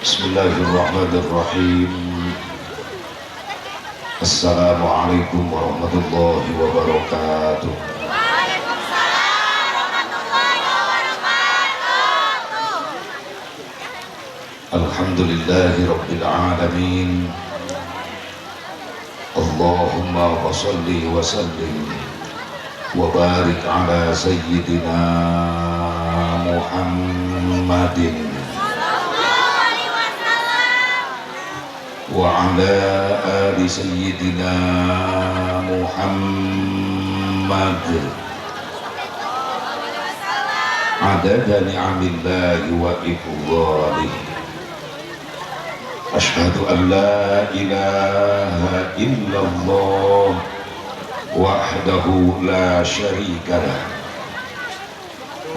Bismillahirrahmanirrahim. Assalamualaikum warahmatullahi wabarakatuh. Waalaikumsalam warahmatullahi wabarakatuh. Alhamdulillahi rabbil alamin. Allahumma salli wa sallim wa barik ala sayyidina Muhammadin Sallallahu alaihi wasallam. wa ala ali sayyidina Muhammad Alaihi wasallam. adada ni'amillahi wa ifdalihi. Ashhadu an la ilaha illallah wahdahu la syarika lah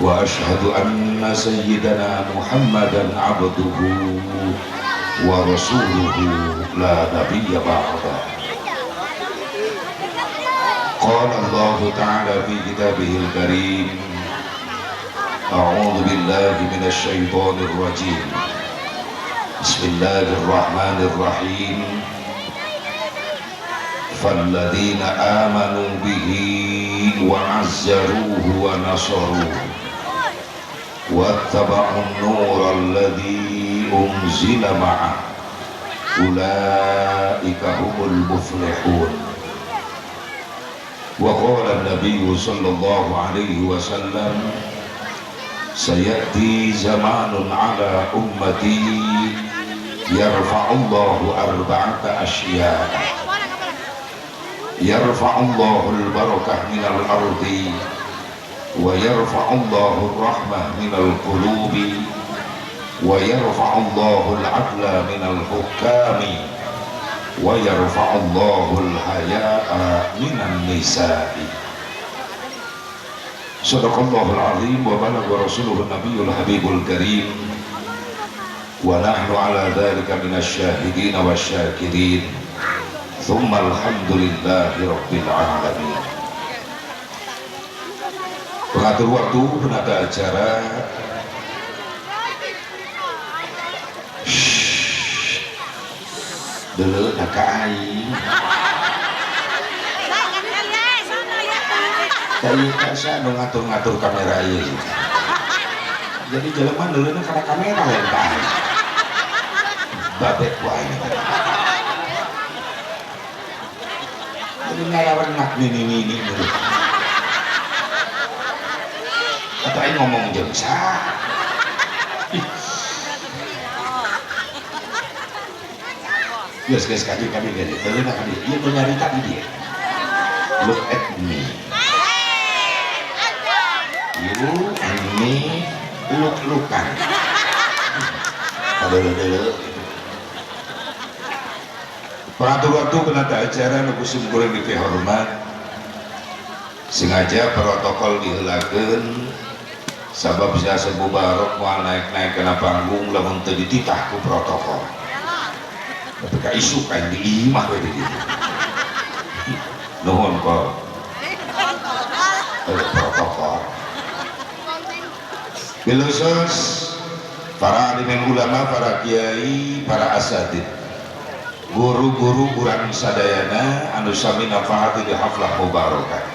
wa ashhadu anna sayyidana Muhammadan abduhu wa rasuluhu la nabiyya ba'dah. Qala Allah ta'ala fi kitabihil karim, a'udzu billahi minasy syaithanir rajim. Bismillahirrahmanirrahim. Falladzina amanu bihi wa 'azzaruhu wa nasaruhu wattaba'un nural ladzi unzila ma'ah ulaika humul muflihun. Wa qala an-nabiy sallallahu alaihi wasallam, sayati zamanun ala ummati yarfa'ullahu arba'ata asya'a yarfa'ullahu al-barakah minal ardi wa yarfa'ullahu ar-rahmah minal qulubi wa yarfa'ullahu al-'adla minal hukami wa yarfa'ullahu al-haya'a minan nisa'i. Sadaqallahul azim wa balagha rasuluhu nabiyul habibul karim wa nahnu ala dhalika minasy syahidin wasyakirin. Thumma alhamdulillahi rabbil alamin. Pengatur waktu, penata acara, dulu nak aing. Kayak kasa nu ngatur-ngatur kamera ieu. Jadi jelema deuleuna kana kamera lain ka aing. Babet ku aing. Jadi ngararenak nini-nini gitu. Atau aing ngomong jeung saha? Ih. Geus geus kadi kadi kadi. Deuleuna kadi. Ieu nu nyarita di dieu. Look at me. You and me look-lookan. Padahal pengatur waktu penata acara nu sim kuring dipihormat, sengaja protokol diheulakeun sabab bisa sebuah barok moal naik-naik kana panggung lamun teu dititah ku protokol. Tapi ka isuk aing di imah we di dieu. Nuhun kok. Protokol. Bilusus para alimin ulama, para kiai, para asatid, guru-guru urang sadayana anu sami nafaati di haflah mubarakah,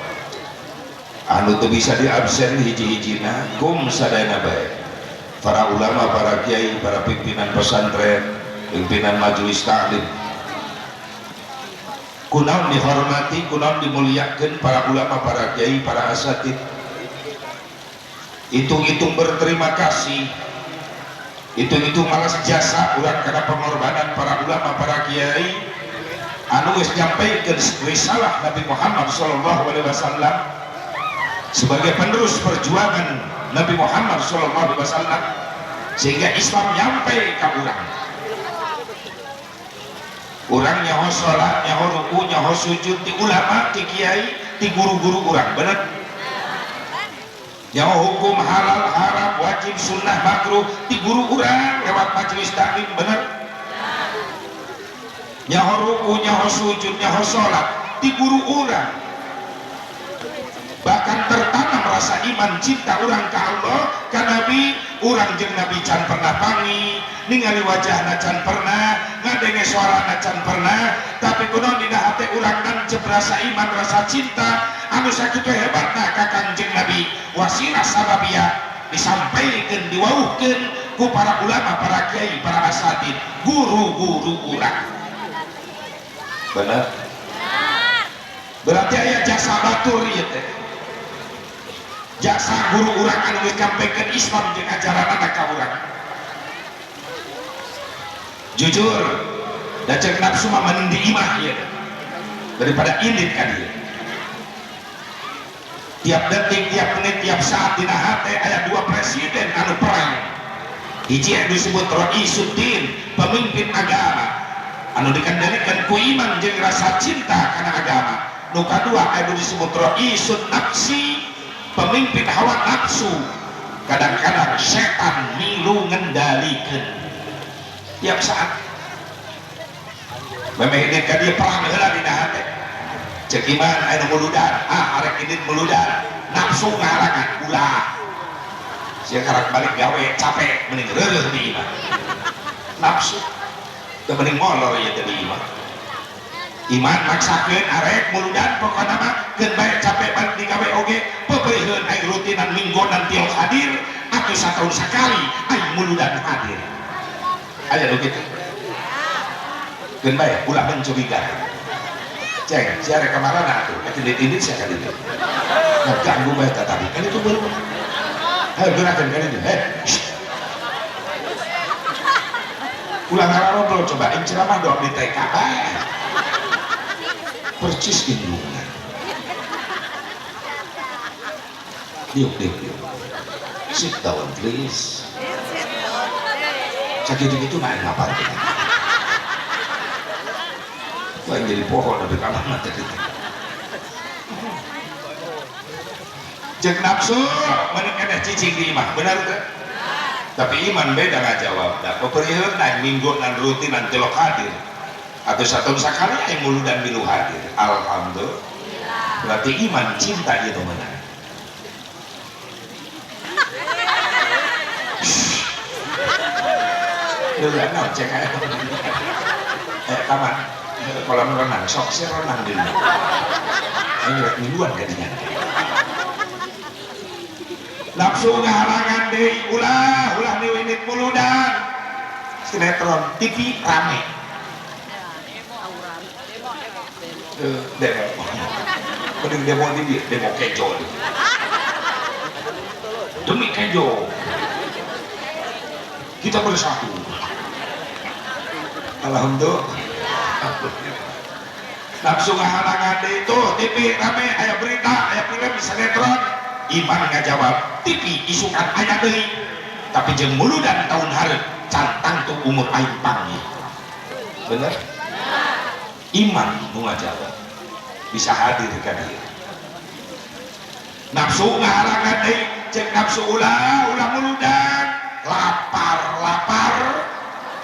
anu teu bisa diabsen hiji-hijina kum sadayana bae. Para ulama, para kiai, para pimpinan pesantren, pimpinan majelis taklim, kunaon dihormati, kunaon dimuliakeun para ulama, para kiai, para asatid. Hitung-hitung berterima kasih, hitung-hitung malas jasa urang karena pengorbanan para ulama, para kiai anu geus nyampaikeun risalah Nabi Muhammad sallallahu alaihi wasallam sebagai penerus perjuangan Nabi Muhammad sallallahu alaihi wasallam sehingga Islam nyampe ka urang. Urang nyaho salat, nyaho ruku, nyaho sujud ti ulama, ti kiai, ti guru-guru urang, bener? Nyaho hukum halal, haram, wajib, sunnah, makruh ti guru urang lewat majelis taklim, bener? Nyaho ruku, nyaho sujud, nyaho salat ti guru urang. Bahkan tertanam rasa iman cinta urang ka Allah, ka Nabi, Urang jeung Nabi can pernah pangi, ningali wajahna can pernah, ngadenge suarana can pernah, tapi kunaon dina hate urang nancep rasa iman, rasa cinta anu sakitu hebatna ka Kangjeng Nabi. Wasilah sababiyah disampaikan, diwauhkeun ku para ulama, para kiai, para asatid, guru-guru urang. Bener? Berarti aya jasa batur ieu teh. Jasa guru urang anu geus nyampaikan Islam jeung ajaranana ka urang. Jujur, da ceuk nafsu mah mending di imah ieu teh daripada indit ka dieu. Tiap detik, tiap menit, tiap saat dina hate aya dua presiden anu perang. Hiji anu disebut Raisuddin, pemimpin agama anu dikendalikan ku iman jeung rasa cinta kana agama. Nu kadua anu disebut Raisun Nafsi, pemimpin hawa nafsu. Kadang-kadang setan milu ngendalikeun tiap saat. Memeh indit ka dieu perang heula dina hate. Ceuk iman anu muludan, ah arek indit muludan, nafsu ngahalangan ulah. Sia karak balik gawe capek mending reureuh di imah. Nafsu teu mending molor ieu teh di imah. Iman maksakeun arek muludan pokona mah keun bae capek balik digawe oge peupeurieun aing rutinan minggonan tiok hadir atuh satahun sakali aing muludan hadir. Aya nu kitu. Keun bae ulah mencurigakan. Ceng, sia rek kamarana atuh? Atuh indit-indit sia ka ditu. Nah, ganggu bae tah tadi. Kan itu baru. Hei, gerakan kan itu. Hei. Ulah ngarobrol coba aing ceramah doang di TK bae. Percis indungan. Diuk, diuk, diuk. Sit down please. Sakitu-kitu mah aing ngapal kita. Wah, jadi pohon tapi kamar mah teh kitu. Cek nafsu mending keneh cicing di imah, benar teh? Tapi iman beda ngajawab. Da peperiheun aing minggu nan rutin nan tilok hadir. Atau satahun sakali aing muludan milu hadir. Alhamdulillah. Berarti iman cinta ieu nu meunang. Leulah naon cek aya. Taman kolam renang sok sia renang deui. Aing rek miluan ka dinya. Nafsu ngahalangan deui ulah ulah niwinit muludan. Sinetron TV rame. Demo. Mending demo di dieu, demo kejo. Demi kejo. Kita bersatu. Alhamdulillah. Nafsu ngahalangan deui tuh TV rame aya berita, aya film sinetron. Iman ngajawab, TV isukan aya deui. Tapi jeung muludan tahun hareup can tangtu umur aing panggih. Bener? Iman nu ngajawab. Bisa hadir ka dieu. Nafsu ngahalangan deui, cek nafsu ulah ulah muludan. Lapar lapar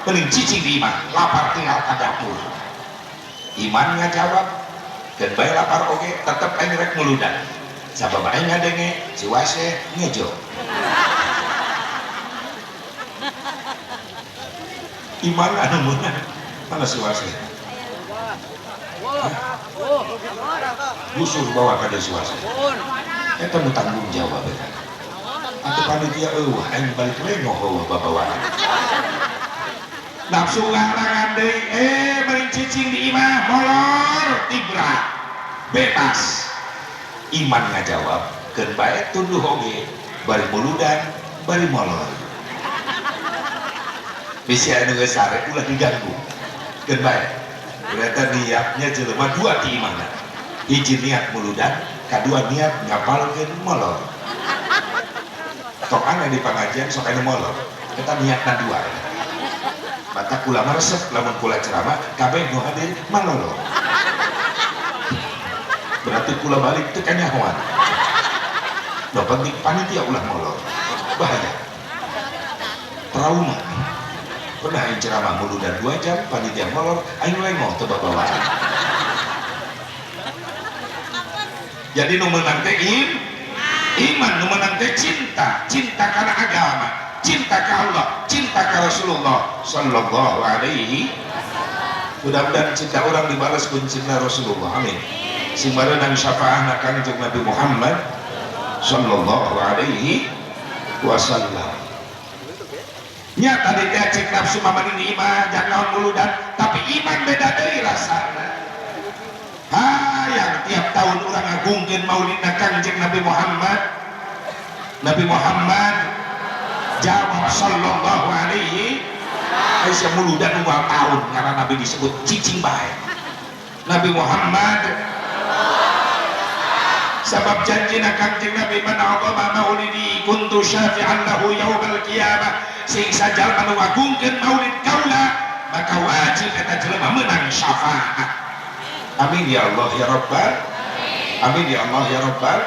mending cicing di imah, lapar tinggal ka dapur. Iman ngajawab, dan bae lapar oge tetep aing rek muludan. Sabab aing ngadenge si Wase ngejo. Iman anu meunang. Mana si Wase? Gusur bawa ka si Wase. Eta nu tanggung jawab eta. Atuh panitia eueuh aing balik lengoh eueuh babawaan. Nafsu ngahalangan deui, mending cicing di imah molor tibra. Bebas. Iman ngajawab, keun bae tunduh oge, bari muludan, bari molor. Bisi anu geus sare ulah diganggu. Keun bae. Berarti niatnya jelema dua di imahna. Hiji niat muludan, kadua niat ngapalkeun molor. Tok aneh di pengajian sok anu molor. Eta niatna dua. Mata kula resep lamun kula ceramah kabeh nu hadir malolo. Berarti kula balik teu kanyahoan. Nu penting panitia ulah molor. Bahaya. Trauma. Pernah aing ceramah muludan 2 jam panitia molor aing lengoh teu babawaan. Jadi nu meunang teh iman, nu meunang teh cinta, cinta kana agama. Cinta ka Allah, cinta ka Rasulullah sallallahu alaihi. Mudah-mudahan cinta orang dibalas ku cinta Rasulullah. Amin. Sing barenang syafaahna Kangjeng Nabi Muhammad sallallahu alaihi wasallam. Nya tadi teh cek nafsu mah ini iman jangan muludan, tapi iman beda deui rasana. Hayang tiap tahun urang ngagungkeun maulidna Kangjeng Nabi Muhammad. Nabi Muhammad jawab sallallahu alaihi. Aisyah muludan unggal tahun karena Nabi disebut cicing bae. Nabi Muhammad sabab janjina Kangjeng Nabi man a'zama maulidi kuntu syafi'an lahu yaumal qiyamah. Sing sajalma nu ngagungkeun maulid kaula maka wajib eta jelema menang syafaat. Amin ya Allah ya Rabbal. Amin ya Allah ya Rabbal.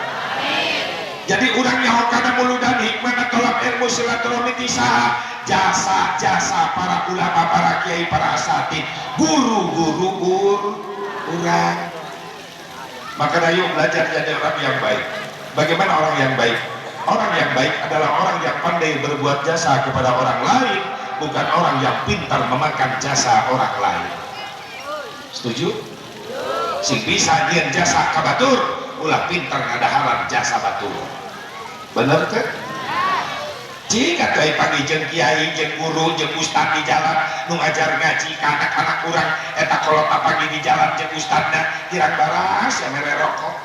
Jadi urang nyaho kana muludan hikmah tolak ilmu silaturahmi ti saha? Jasa-jasa para ulama, para kiai, para asatid, guru-guru urang. Maka ayo belajar jadi orang yang baik. Bagaimana orang yang baik? Orang yang baik adalah orang yang pandai berbuat jasa kepada orang lain, bukan orang yang pintar memakan jasa orang lain. Setuju? Sing bisa nyieun jasa ka batur, ulah pintar ngadaharan jasa batur. Bener teh? Jika tuh pagi jeung kiai, jeung guru, jeung ustad di jalan nu ngajar ngaji ka anak-anak urang, eta kolot pagi di jalan jeung ustadna kirang baras ya mere rokok.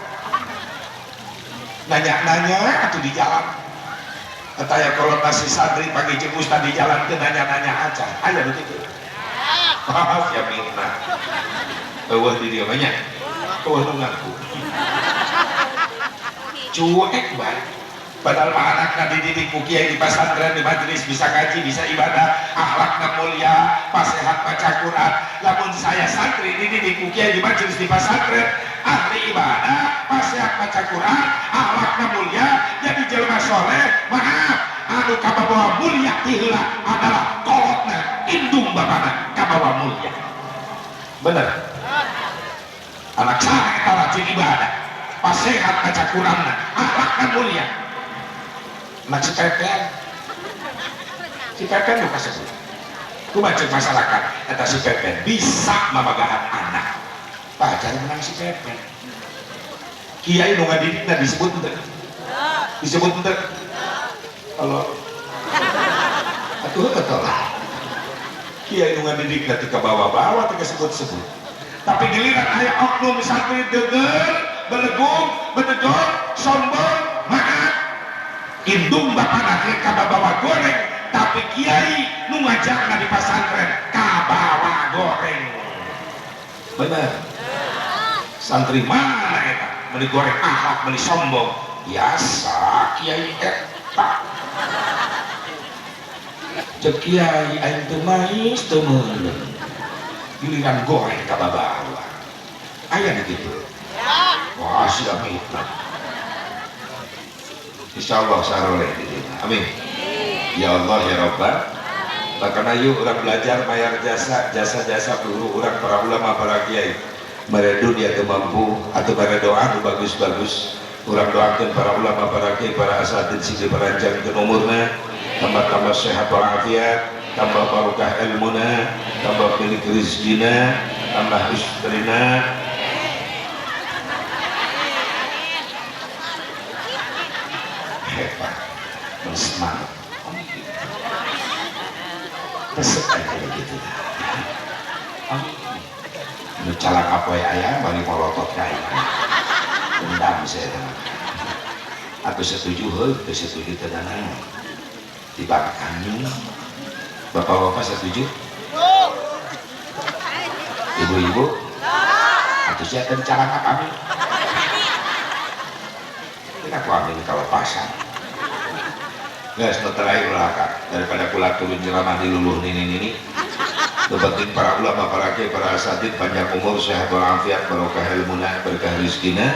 Nanya-nanya atuh di jalan. Eta ya kolot si santri pagi jeung ustad di jalan teu nanya-nanya aja. Aya nu kitu. Maaf ya minta. Eueuh di dieu mah nya. Eueuh nu ngaku. Cuek bae. Padahal mah anakna dididik ku kiai di pesantren, di majelis, bisa ngaji, bisa ibadah, akhlakna mulia, pasehat baca Quran. Lamun saya santri dididik ku kiai di majelis di pesantren, ahli ibadah, pasehat baca Quran, akhlakna mulia, jadi jelema soleh. Maaf, anu kabawa mulia ti heula adalah kolotna, indung bapana kabawa mulia. Bener? Anak saya eta rajin ibadah, pasehat baca Quranna, akhlakna mulia. Anak si Pepen nu kasebut kumaha cek masyarakat eta si Pepen bisa mamagahan anak, pacar menang si Pepen. Kiai nu ngadidikna disebut henteu? Disebut henteu? Kalau atuh betul lah kiai nu ngadidikna teu kabawa-bawa, teu kasebut-sebut, tapi giliran aya oknum santri deugeul, belegung, bedegong, sombong, maaf, indung bapana teh kabawa goreng, tapi kiai nu ngajarna di pasantren kabawa goreng. Bener? Santri mana eta meuni goreng akhlak, meuni sombong, biasa kiai eta. Cek kiai aing teu mais teu meuleum, giliran goreng kabawa. Aya di kitu. Wah, siap itu. Insya Allah saroleh di dieu. Amin. Ya Allah ya Rabbal. Bahkan ayo orang belajar bayar jasa, jasa-jasa guru orang, para ulama, para kiai. Mere dunia teu mampu atau mere doa nu bagus-bagus. Urang doakeun para ulama, para kiai, para asatid sing diparanjangkeun umurna, tambah-tambah sehat walafiat, tambah barokah ilmuna, tambah milik rezekina, tambah istrina. Hebat, semangat. Resep aja begitu. Amin. Nu calang apa ya ayah, bagi molotot ka aing. Dendam saya teman. Atau setuju heuh, teu setuju teu danang. Dibangkang. Bapak-bapak setuju? Ibu-ibu? Atau saya akan calang apa amin? Kita ku amin kalau pasang. Guys, nu terakhir lah kak, daripada kula turun ceramah di luluh nini nini. Nu penting para ulama, para kiai, para asatid panjang umur, sehat walafiat, barokah ilmuna, berkah rezekina,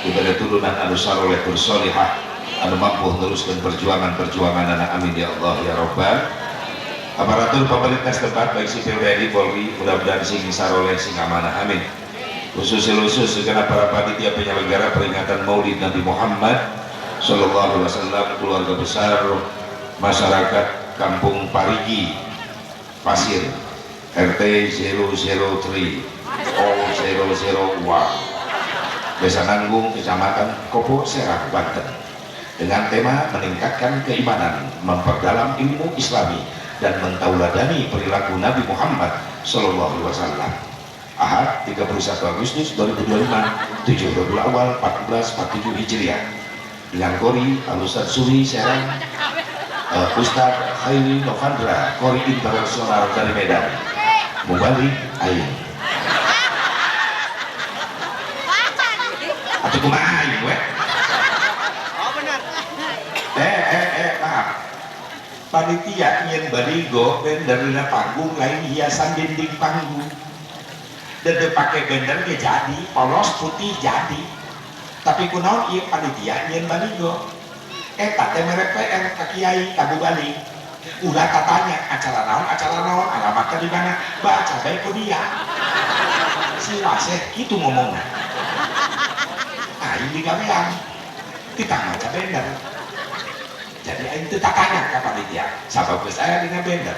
diberi turunan anu saroleh bersolihah, anu mampu meneruskan perjuangan-perjuangan anak. Amin ya Allah ya Rabbal. Aparatur pemerintah setempat baik sipil TNI Polri mudah-mudahan sing saroleh sing amanah. Amin. Khusus khusus segenap para panitia penyelenggara peringatan Maulid Nabi Muhammad Sallallahu Alaihi Wasallam, keluarga besar Masyarakat Kampung Parigi Pasir RT 003 0001 Desa Nanggung, Kecamatan Kopo, Serang, Banten, dengan tema meningkatkan keimanan, memperdalam ilmu Islami, dan mentauladani perilaku Nabi Muhammad Shallallahu Alaihi Wasallam. Ahad 31 Agustus 2025, 7 Rabiul Awal 1447 Hijriah, dengan Kori Al Ustaz Suri Serang, Ustaz Khairi Novandra, Kori Internasional dari Medan, Mubalik Aing atau kumaha aing we. Oh benar. Maaf, panitia nyieun baligo banner dina panggung, lain hiasan dinding panggung, dan teu pake banner ge jadi polos putih jadi, tapi kunaon ieu panitia nyieun baligo eta teh mere PR ka kiai, ka bubalik, ulah tatanya acara naon, acara naon, alamatnya di mana, baca bae ku dia. Si Waseh kitu ngomongna, aing digawean kita maca banner, jadi aing teu tatanya ka panitia sabab geus aya dina banner.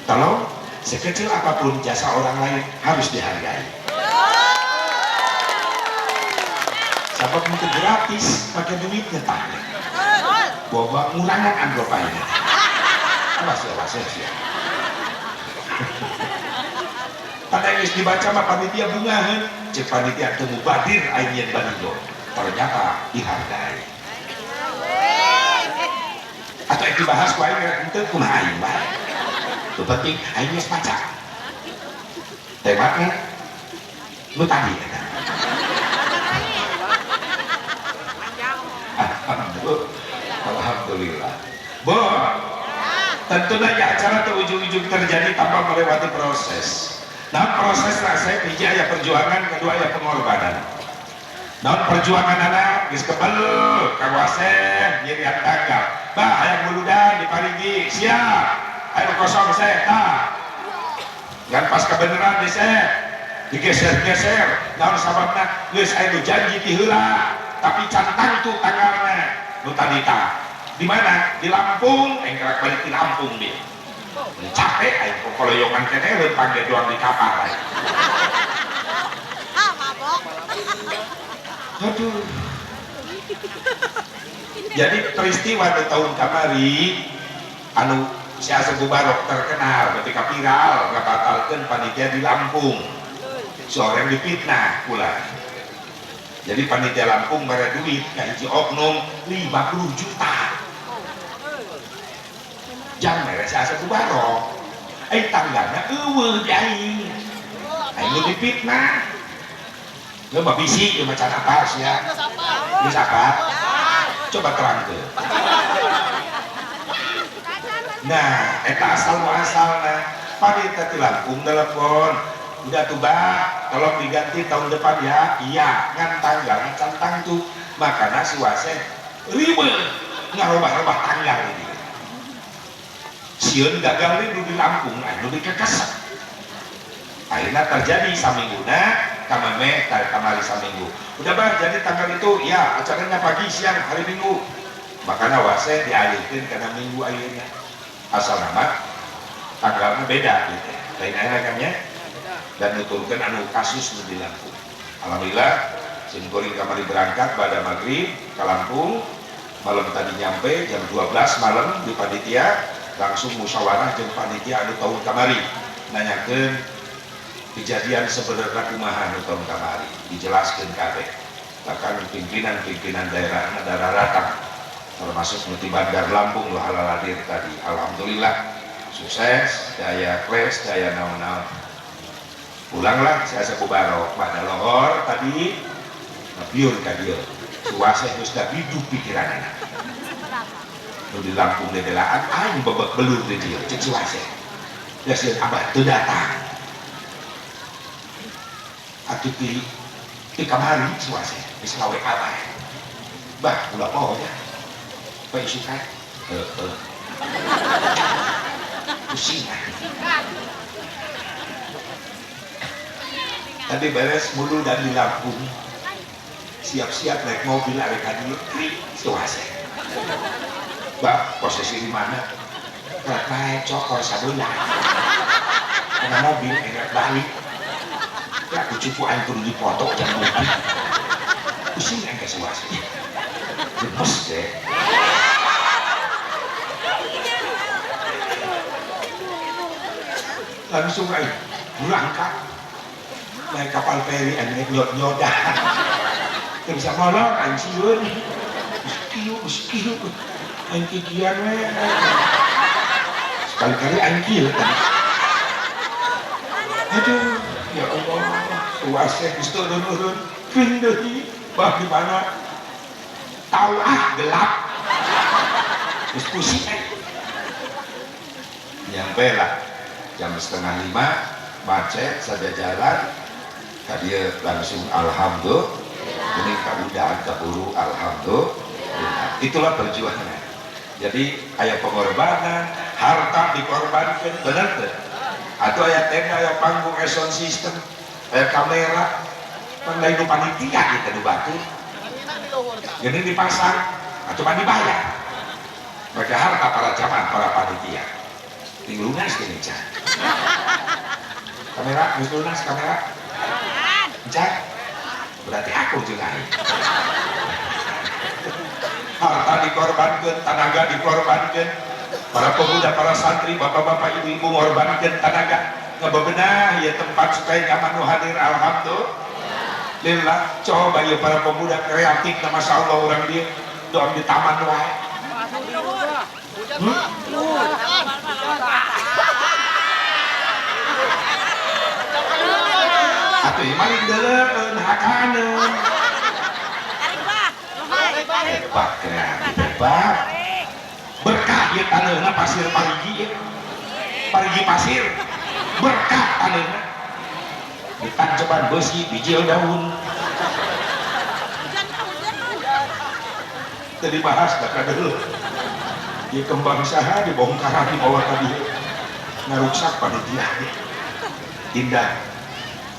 Tolong, sekecil apapun jasa orang lain harus dihargai, sabab mungkin gratis pakai duitnya tanya bawa ngurangan amplop aing. Awas ya, awas ya, ya. Pada geus dibaca mah panitia bungaheun, cek panitia teu mubadir aing nyeun baligo, ternyata dihargai. Atau yang dibahas ku aing henteu, kumaha aing wae. Nu penting aing geus maca. Temanya nu tadi eta. Alhamdulillah. Bo, tentunya ya acara tuh ujung-ujung terjadi tanpa melewati proses. Nah, proses rasanya hiji aya perjuangan, kedua aya pengorbanan. Nah, perjuangan anak geus kebel ka Waseh nyirian tanggal. Bah, hayang muludan di Parigi, siap. Ayo kosong saya, tah. Ngan pas kebenaran di saya digeser-geser. Naon sababna? Geus aya nu janji ti heula, tapi can tangtu tanggalna. Nu tadi tah. Di mana? Di Lampung, aing gerak balik di Lampung dia. Capek aing kokoloyongan keneh leumpang ge doang di kapal aing. Ah, mabok. Aduh. Jadi peristiwa di tahun kamari anu si Asep Mubarok terkenal ketika viral ngabatalkeun panitia di Lampung. Seorang dipitnah pula. Jadi panitia Lampung mere duit ka hiji oknum 50 juta. Jang mere si Asep Mubarok. Tanggalna eueuh di aing. Aing nu dipitnah. Lu mah bisi, lu mah can apa sia? Geus apa? Coba terangkeun. Nah, eta asal muasalna. Panitia di Lampung telepon, udah tuh Mbak, tolong diganti tahun depan ya. Iya, ngan tanggalna can tangtu. Makana si Waseh ribet ngarobah-robah tanggal ini. Sieun gagal nu di Lampung, anu di Kekesek. Akhirnya terjadi samingguna, kamame kamari saminggu. Udah Bang, jadi tanggal itu ya acaranya pagi, siang, hari Minggu. Makanya Waseh dialihkan karena Minggu akhirnya. Asal nama tanggalnya beda gitu. Lain akhirnya kan ya. Dan nuturkan anu kasus nu di Lampung. Alhamdulillah, sim kuring kamari berangkat pada maghrib ke Lampung. Malam tadi nyampe jam 12 malam di panitia, langsung musyawarah jeung panitia anu tahun kamari. Nanyakeun kejadian sebenarnya kumaha nu tahun kamari, dijelaskeun kabeh. Bahkan pimpinan-pimpinan daerah negara datang, termasuk nu ti Bandar Lampung nu halaladir tadi. Alhamdulillah sukses, daya kles, daya naon-naon. Pulanglah si Asep Mubarok pada lohor tadi ngebiur ka dieu. Suaseh geus da hidup pikiranana. Nu di Lampung dedelaan aing bebek belur di dieu ceuk si Waseh. Da sieun abah teu datang. Atuh ti kamari si Waseh geus ngawe abah. Bah ulah poho nya. Bae isukan. Heeh. Pusing. Tadi beres mulu dan di Lampung. Siap-siap naik mobil arek ka dieu, krik si Waseh. Mbak, posisi di mana? Rek naik cokor sabelah. Karena mobil rek balik. Ya aku cupu aing kudu dipoto jam mobil. Pusing aing kasuas. Gemes deh. Langsung aing berangkat. Naik kapal feri aing naik nyot-nyodan. Teu bisa molor aing sieun. Geus kieu, aing kikian we. Sekali-kali aing kieu. Aduh, ya Allah, tuasnya geus turun-turun, pin deui, bah di mana? Tahu ah gelap. Geus pusing aing. Nyampe lah jam 4:30, macet saja jalan. Tadi langsung alhamdulillah. Ini kaudahan keburu alhamdulillah. Itulah perjuangan. Jadi aya pengorbanan, harta dikorbankan, benar tuh. Atau aya tenda, aya panggung, aya sound system, aya kamera, kan lain nu panitia kita nu batu. Jadi dipasang, atau pan dibayar. Mereka harta para jamaah, para panitia. Ting lunas gini can. Kamera, geus lunas kamera. Can. Berarti aku jeung aing. Harta dikorbankan, tenaga dikorbankan, para pemuda, para santri, bapak-bapak, ibu-ibu mengorbankan tenaga ngebebenah ya tempat supaya nyaman nu hadir. Alhamdulillah. Coba ya para pemuda kreatif, nah, masya Allah orang dia doang di taman wae. Atuh ieu maling deuleukeun hakaneun. Hebat kreatif, hebat. Berkah ieu taneuhna pasir parigi ieu. Parigi pasir. Berkah taneuhna. Ditanceban beusi, bijil daun. Teu dibahas da kadeuleu. Ieu kembang saha dibongkaran dibawa ka dieu. Ngaruksak panitia. Indah.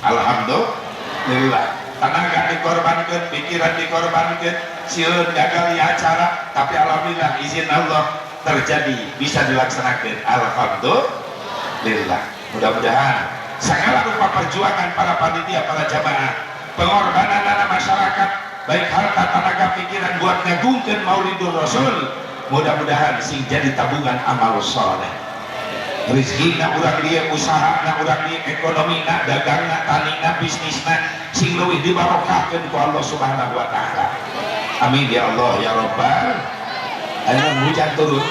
Alhamdulillah. Tenaga dikorbankan, pikiran dikorbankan, sieun gagal di acara, tapi alhamdulillah izin Allah terjadi, bisa dilaksanakan. Alhamdulillah. Mudah-mudahan segala rupa perjuangan para panitia, para jamaah, pengorbanan anak masyarakat, baik harta, tenaga, pikiran buat ngagungkeun Maulidur Rasul, mudah-mudahan sing jadi tabungan amal soleh. Rezeki na urang dia, usaha na urang dia, ekonomi na, dagang na, tani na, bisnis na, sing leuwih dibarokahkeun ku Allah Subhanahu wa taala. Amin ya Allah ya Rabbal. Ayeuna hujan turun.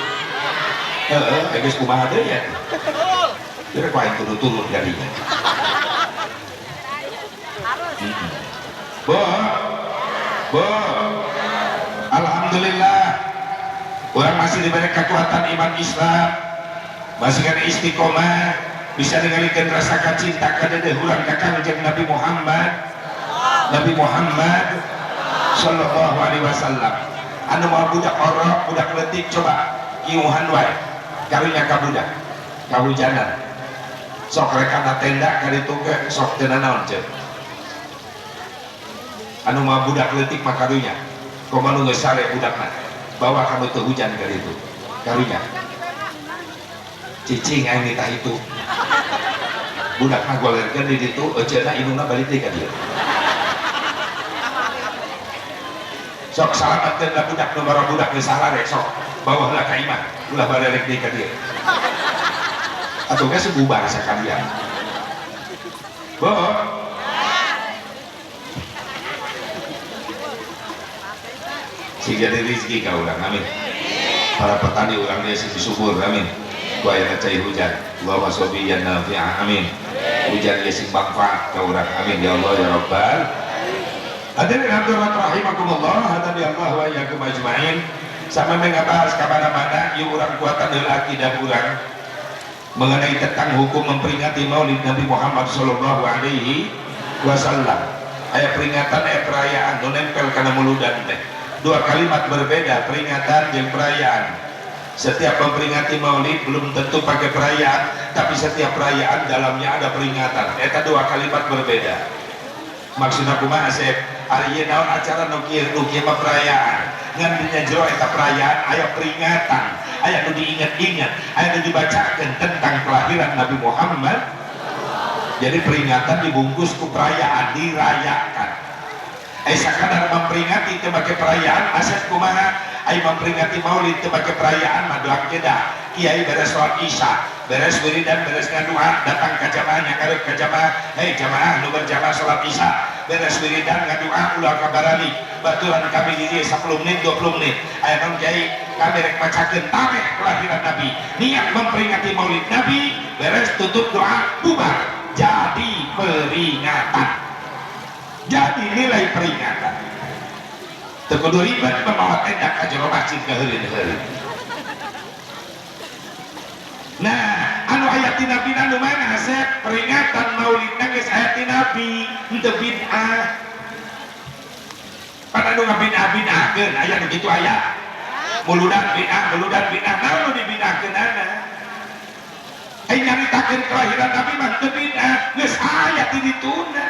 Heeh, geus kumaha deui ya? Kira ku aing kudu turun jadinya. Bo. Bo. Alhamdulillah. Urang masih diberi kekuatan iman Islam. Masih kana istiqomah, bisa ningalikeun rasa cinta ka dedeh urang ka Kangjeng Nabi Muhammad. Nabi Muhammad sallallahu alaihi wasallam. Anu mau budak orok, budak leutik coba kiuhan wae. Karunya ka budak, kahujanan. Sok rek kana tenda ka ditu ge sok teu nanaon ceuk. Anu mau budak leutik mah karunya. Komo nu geus sare budakna, bawa ka nu teu hujan ka ditu. Karunya. Cicing aing nitah itu. Budak mah golerkeun di ditu, euceuna indungna balik deui ka dieu. Sok salametkeun lah budak nu baru budak geus salare sok bawa heula ka imah, ulah barelek deui ka dieu. Atuh geus bubar sakalian. Bo. Sing jadi rezeki ka urang, amin. Para petani urang dia sing subur, amin. Ku aya cai hujan. Allahumma sholli ya nafi'ah, amin. Hujan ge sing manfaat ka urang, amin ya Allah ya Rabbal. Hadirin hadirat rahimakumullah, hadani Allah wa iyyakum ajmain. Sampe ngabahas ka mana-mana, ieu urang kuatan heula akidah urang mengenai tentang hukum memperingati Maulid Nabi Muhammad sallallahu alaihi wasallam. Aya peringatan, aya perayaan nu nempel kana muludan teh. Dua kalimat berbeda, peringatan jeung perayaan. Setiap memperingati Maulid belum tentu pakai perayaan, tapi setiap perayaan dalamnya ada peringatan. Eta dua kalimat berbeda. Maksudna kumaha Asep? Ari ieu naon acara nu kieu, nu kieu mah perayaan. Ngan dina jero eta perayaan aya peringatan, aya nu diingat-ingat, aya nu dibacakeun tentang kelahiran Nabi Muhammad. Jadi peringatan dibungkus ku perayaan, dirayakan. Ai sakadar memperingati teu make perayaan asep kumaha? Ai memperingati maulid teu make perayaan mah doang jeda. Kiai beres sholat isya, beres wiridan, beres ngadoa, datang ka jamaah, ngarep ka jamaah, hei jamaah nu berjamaah sholat isya, beres wiridan ngadoa ulah kabaralik, baturan kami di dieu 10 menit 20 menit. Aya naon kiai? Kami rek macakeun tarikh kelahiran Nabi. Niat memperingati maulid Nabi, beres tutup doa, bubar. Jadi peringatan, jadi nilai peringatan. Teu kudu ribet mamawa tenda ka jero masjid kaheureun-heureun. Nah, anu aya ti Nabi anu mana Asep? Peringatan maulid geus aya ti Nabi, henteu bid'ah. Pan anu ngabid'ah-bid'ahkeun aya nu kitu aya. Muludan bid'ah, muludan bid'ah, naon nu dibid'ahkeunana? Ai nyaritakeun kelahiran Nabi mah teu bid'ah, geus aya ti dituna.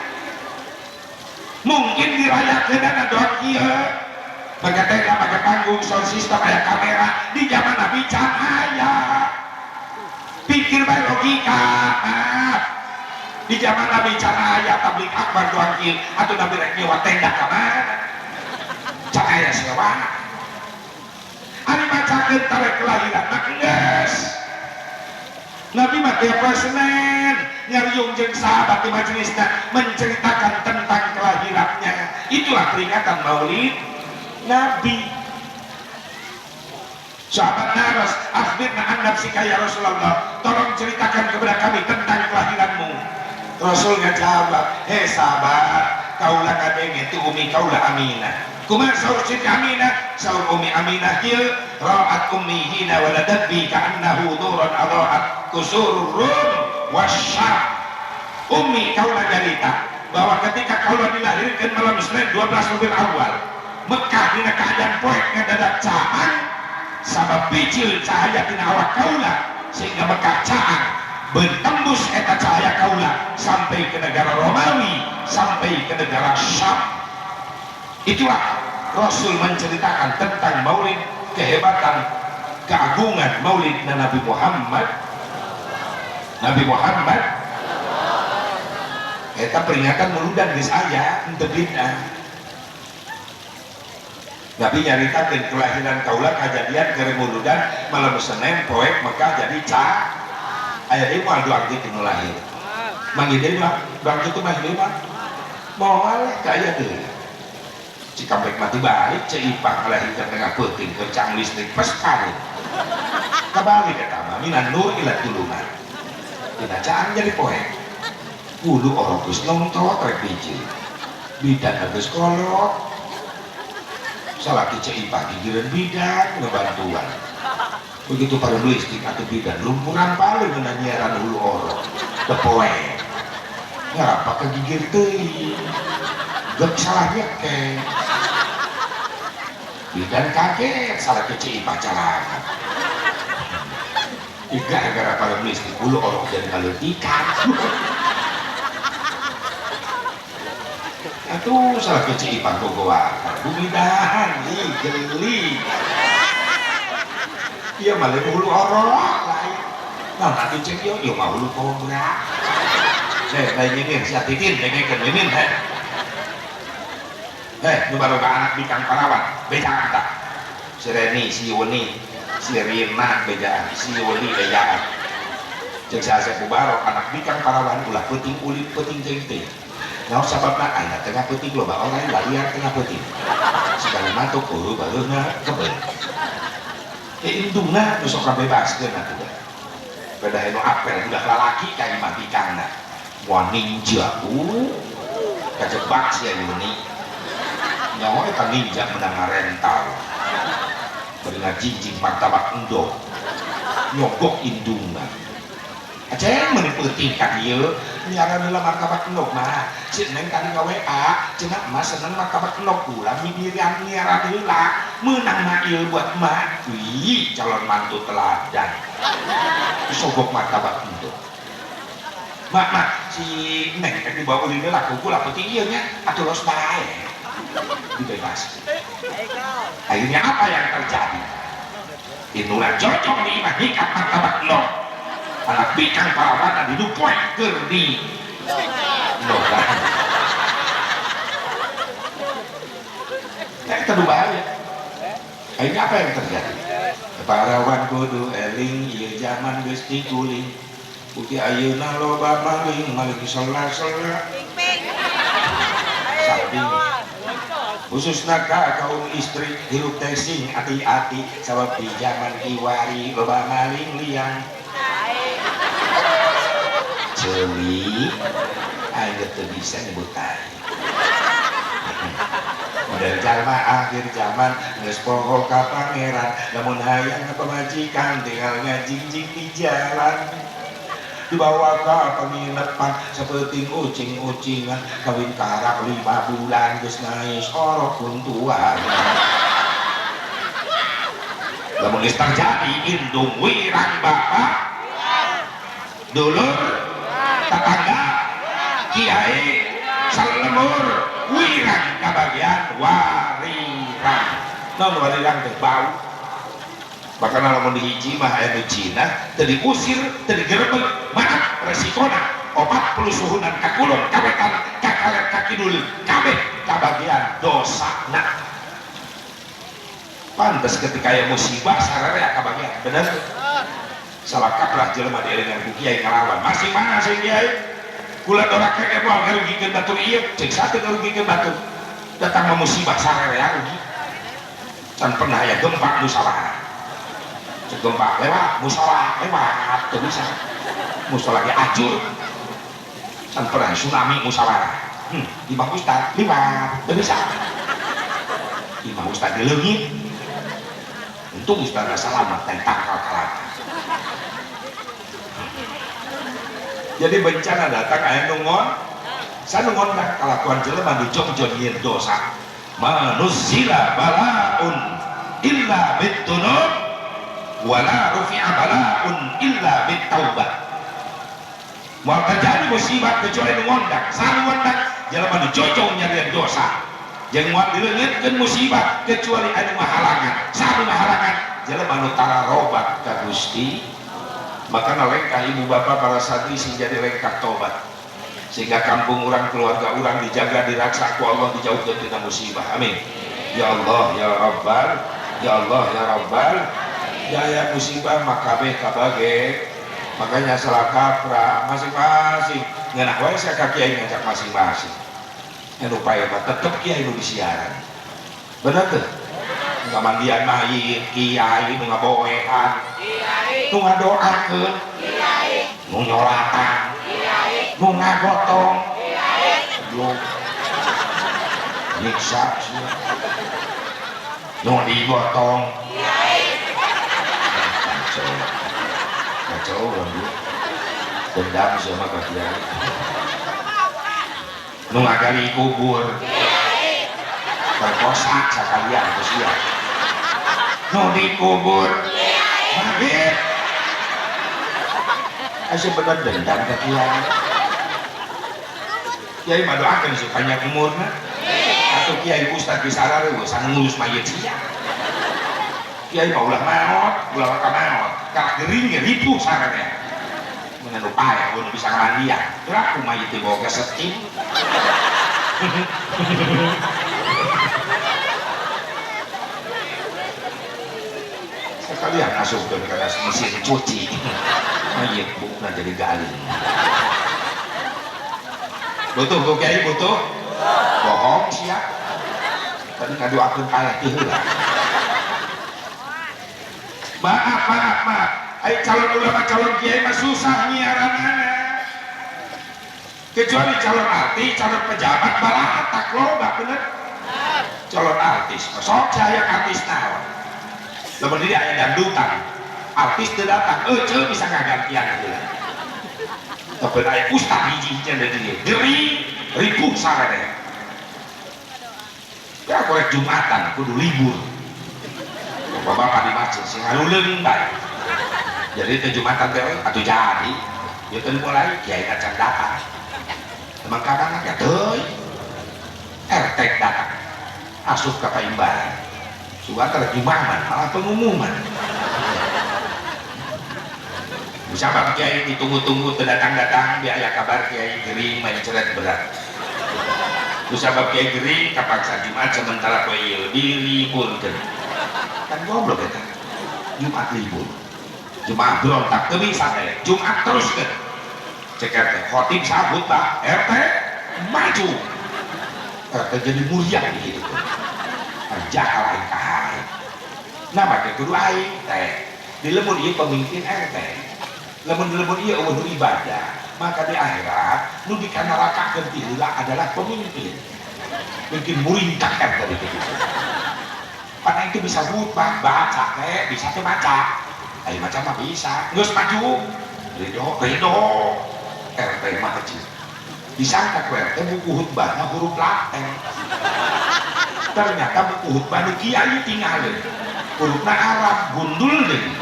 Mungkin dirayakeunana doang kieu. Make tenda, make panggung, sound system, aya kamera, di zaman Nabi can aya. Pikir bae logika. Ah. Di zaman Nabi can aya tabligh akbar doang kieu, atuh Nabi rek nyewa tenda ka mana? Can aya sewa. Ari macakeun tarikh kelahiran mah geus. Nabi mah tiap poe Senin nyariung jeung sahabat di majelisna menceritakan tentang kelahirannya. Itulah peringatan Maulid Nabi. Sahabat naros, akhbirna an nafsika ya Rasulullah, tolong ceritakan kepada kami tentang kelahiranmu. Rasul ngajawab, hei sahabat, kaulah kadenge tu umi kaulah Aminah. Kumaha saur Siti Aminah? Saur Umi Aminah kieu, ra'at ummi hina waladat bi ka'annahu nuran adaat kusurur rum wasyam. Umi kaulah nyarita bahwa ketika kaulah dilahirkan malam Senin 12 Rabiul Awal, Mekah dina keadaan poek ngadadak caang sabab picil cahaya tina awak kaula sehingga Mekah caang, bertembus eta cahaya kaula sampai ke negara Romawi, sampai ke negara Syam. Itulah Rasul menceritakan tentang maulid, kehebatan, keagungan maulid Nabi Muhammad. Nabi Muhammad eta peringatan muludan geus aya, henteu bid'ah. Nabi nyaritakeun kelahiran kaula kajadian keur muludan malam Senin poek Mekah jadi ca aya deui moal doang kitu nu lahir. Manggih deui mah doang kitu mah deui mah moal ka aya deui. Cikampek mati balik Ceu Ipah ngalahirkeun tengah peuting keur cang listrik pas parit. Kabalik eta mah minan nur ila tuluman. Dina caang jadi poek. Kudu orok geus nongtot rek biji. Bidan geus kolot. Salaki Ceu Ipah gigireun bidan ngebantuan. Begitu pada listrik atau bidan lumpuran paling ngena nyiaran hulu orok. Teu poek. Ngarapa kegigir teuing. Gek salahnya ke. Bidan kaget salaki Ceu Ipah calakan. Gara-gara pada listrik hulu orok jadi ngaleutikan. Aduh, salah ke Ceu Ipah gogoan. Bumidahan, ih geli. Iya malah hulu orok lain. Nah, nanti cek yo, yo mah hulu kobra. Hei, lain nyengir, si Atitin, dengekeun mimin, hei. Hei, nu baroga anak bikang parawan, bejaan tak. Si Reni, si Yuni, si Rina bejaan, si Yuli bejaan. Cek si Asep Mubarok, anak bikang parawan ulah peuting ulin peuting jeung teh. Naon sababna aya tengah peuting loba orang lalian tengah peuting. Sekali matuk eueuh baheuna kebel. Indungna nu sok kabebaskeun atuh da. Beda nu apel budak lalaki ka imah bikangna. Moal ninja kajebak sia Yuni. Nyawa eta ninja menang ngarental. Bari ngajinjing martabak endog. Nyogok indungna. Aceng meuni peuting ka dieu nyiaran heula martabak endog mah. Si Neng tadi ka WA, cenah emak seneng martabak endog ulah mimirian nyiaran heula. Meunang mah ieu buat emak. Wih, calon mantu teladan. Disogok martabak endog. Mak, mak, si Neng teh dibawa ulin heula ku ulah peuting ieu nya, atuh los bae. Dibebas. Akhirnya apa yang terjadi? Itulah cocok di imah hikat martabak lo. Anak bikang parawana di dupoe keur di logan. Nah, itu bahaya. Akhirnya apa yang terjadi? Parawan kudu eling ieu zaman geus diguling. Bukti ayeuna loba maling, maling sela-sela. Samping. Khususna ka kaum istri hirup teh sing ati-ati sabab di zaman kiwari loba maling liang. Ceuli aing teu bisa nyebut tai. Model jalma akhir zaman geus poho ka pangeran, lamun hayang pamajikan tinggal ngajingjing di jalan. Dibawa ke penginapan seperti ucing-ucingan, kawin karak 5 bulan geus naik orok kuntuan. Lamun geus terjadi indung wirang bapak, dulur, tetangga, kiai, salemur, wirang kabagian warirang. Naon warirang teh bau. Bahkan lamun dihiji mah aya nu Cina teu diusir, teu digerebek, maaf resikona 40 suhunan ka kulon, ka wetan, ka kaler, ka kidul, kabeh kabagian dosana. Pantes ketika aya musibah sararea kabagian, bener? Salah kaprah jelema dielingan ku kiai ngalawan masing-masing kiai. Kula doraka ge moal ngarugikeun batur ieu, ceuk satu ngarugikeun batur. Datang mah musibah sararea rugi. Can pernah aya gempa musyawarah. Gempa lewat, musola lewat, teu bisa. Musola ge acur. Can pernah tsunami musyawarah. Imam Ustad lewat, teu bisa. Imam Ustad dileungit. Untung Ustad selamat dan tangkal kalapa. Jadi bencana datang aya nu ngon, sanu ngondang kalakuan jelema nu jongjon nyieun dosa. Manuzila balaun illa bidunub wala rufi'a balaun illa bitaubah. Moal terjadi musibah kecuali nu ngondang. Sanu ngondang jelema nu jojong nyarian dosa. Jeung moal dileungitkeun musibah kecuali anu ngahalangan. Sanu ngahalangan jelema nu tararobat ka Gusti. Maka lengkah ibu bapak para santri sing jadi lengkah tobat. Sehingga kampung urang, keluarga urang dijaga, diraksa ku Allah, dijauhkeun tina musibah. Amin. Ya Allah ya Rabbal, ya Allah ya Rabbal. Jaya musibah maka kabeh kabage. Makanya salah kaprah masing-masing. Ngeunah wae sia ka kiai ngajak masing-masing. Anu upaya mah tetep kiai nu disiaran. Bener teu? Nu ngamandian mayit kiai, nu ngaboehan kiai, nu ngadoakeun kiai, nu nyolatan kiai, nu ngagotong kiai. Goblok. Nyiksa sia. Nu digotong kiai. Kacau. Kacau orang dia. Dendam sama ka kiai. Nu ngagali kubur. Perkosa sakalian ku sia. Nu dikubur. Maghrib. Asa bener dendam ka kiai. Kiai mah doakeun si panjang umurna. Atuh kiai ustaz geus sarareueuh sanu ngurus mayit sia. Kiai mah ulah maot, ulah ka maot. Kalah gering ge ripuh sararea. Mun anu paeh mun bisa ngamandian. Laku mayit dibawa ke setim. Sekalian asupkeun kana mesin cuci. Mayit bukna jadi galing. Butuh ku kiai butuh? Bohong sia. Tadi ngadoakeun paeh ti heula. Maaf, maaf, maaf. Ai calon ulama, calon kiai mah susah nyiaranana. Kecuali calon artis, calon pejabat balatak loba bener. Calon artis, sok cahaya artis naon. Lamun diri aya dangdutan, artis teu datang, euceu bisa ngagantian heula. Tapi aya ustad hiji hiji di dieu, gering ripuh sararea. Ya korek Jumatan kudu libur. Bapak-bapak di masjid sing ngaluleung bae. Jadi teh Jumatan teh atuh jadi. Ya teh mulai kiai acan datang. Emang kapan ya teuy? RT datang. Asup ka paimbaran. Coba terjemahan malah pengumuman. Sabab kiai ditunggu-tunggu datang-datang biaya kabar kiai gering mencret berat. Sabab kiai gering kapaksa Jumat sementara poe ieu diliburkeun. Kan goblok eta. Jumat libur. Jumat berontak teu bisa teh. Jumat teruskeun. Cek RT, khotib sabut Pak, RT maju. RT jadi muriah di hidup. Jakal aing ka aing. Nah make kudu aing teh. Di lembur ieu pemimpin RT. Lamun di lembur ieu eueuh ibadah, maka di akhirat nu dikanarakakeun ti heula adalah pemimpin. Mungkin muringkak RT di kitu. Padahal itu bisa khutbah, baca teh, bisa teh baca. Ayo maca mah bisa. Geus maju. Ridho, ridho. RT mah kecil. Disangka ku RT buku khutbahna huruf Latin. Ternyata buku khutbah nu kiai tinggalin. Hurufna Arab, gundul deui.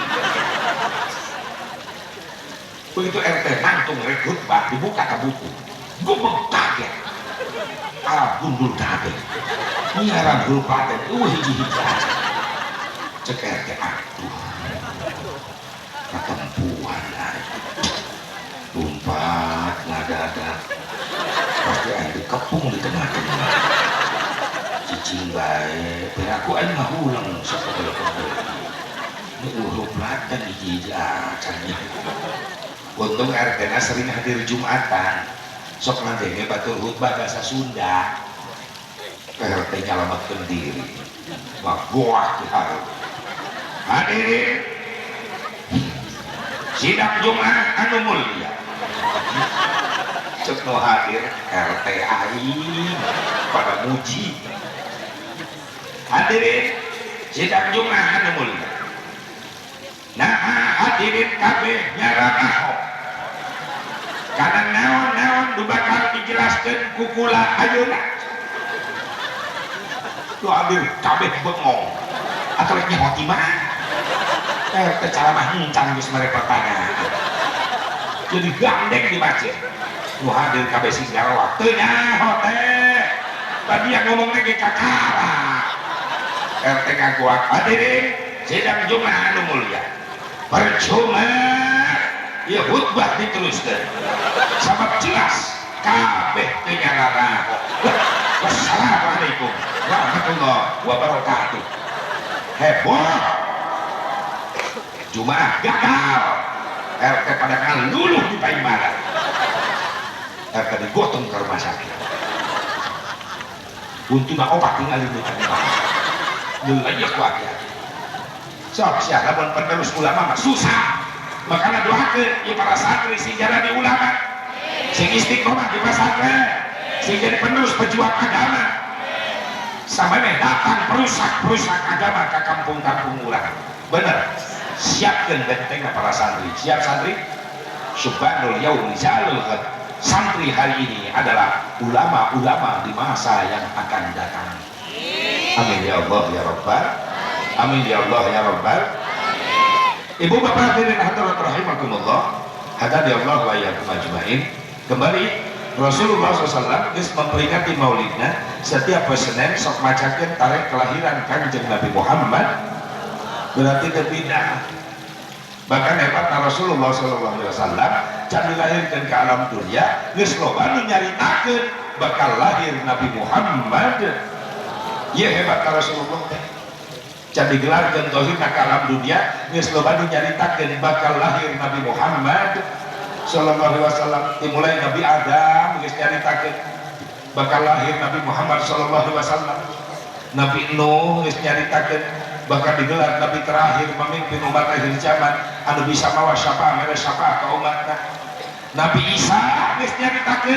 Begitu RT nangtung rek khutbah, dibuka ke buku. Gubeng kaget. Arab gundul kabeh. Nyiaran huruf Latin, hiji-hiji aja. Cek RT, aduh. Katempuhan aing. Lumpat ngadadak. Pasti aing dikepung di tengah-tengah. Cicing bae, piraku aing mah ulang sok kebel-kebel. Ini huruf Latin hiji-hiji acan nya. Untung RT-na sering hadir Jumatan. Sok ngadenge batur khutbah bahasa Sunda. RT nyalametkeun diri. Wah, buah di hareup. Hadirin sidang Jumat anu mulia. Cek nu hadir RT aing pada muji. Hadirin sidang Jumat anu mulia. Nah, hadirin kabeh nyaranaho. Karena naon-naon nu bakal dijelaskeun ku kula ayeuna. Nu hadir kabeh bengong. Atuh rek nyaho ti mana? Teh ceramah encan geus mere pertanyaan. Jadi gandeng di masjid. Nu hadir kabeh sing jawab. Teu nyaho teh. Tadi yang ngomong ge kakara. RT ngakuak hadirin sidang Jumat anu mulia. Percuma ya khutbah diteruskan. Sabab jelas kabeh teu nyararaho. Wassalamualaikum warahmatullahi wabarakatuh. Heboh. Jumat gagal. RT pada ngaluluh di Paimanan. RT digotong ke rumah sakit. Untungna opat tinggal di tempat. Ngelayek ku hati-hati. Sok sia lamun penerus ulama mah susah. Makanya doakeun ieu para santri sing jadi ulama, sing istiqomah di pesantren, sing jadi penerus pejuang agama. Sampai datang perusak-perusak agama ke kampung-kampung urang. Bener. Siapkan bentengnya para santri. Siap santri? Subhanul yaum jalul ghad. Santri hari ini adalah ulama-ulama di masa yang akan datang. Amin ya Allah ya Rabbal. Amin ya Allah ya Rabbal. Ibu bapak hadirin hadirat rahimakumullah. Hadani Allah wa iyyakum ajmain. Kembali Rasulullah SAW geus memperingati maulidna setiap Senin sok macakeun tarikh kelahiran Kanjeng Nabi Muhammad. Berarti teu bid'ah. Bahkan hebatna Rasulullah sallallahu alaihi wasallam can dilahirkeun ke alam dunia geus loba nu nyaritakeun bakal lahir Nabi Muhammad. Ieu hebatna Rasulullah teh. Can digelarkeun tauhidna ka alam dunia geus loba nu nyaritakeun bakal lahir Nabi Muhammad sallallahu alaihi wasallam. Dimulai Nabi Adam geus nyaritakeun bakal lahir Nabi Muhammad sallallahu alaihi wasallam. Nabi Nuh geus nyaritakeun bahkan digelar nabi terakhir memimpin umat akhir zaman anu bisa mawa syafaat mere syafaat ka umatna. Nabi Isa geus nyaritakeun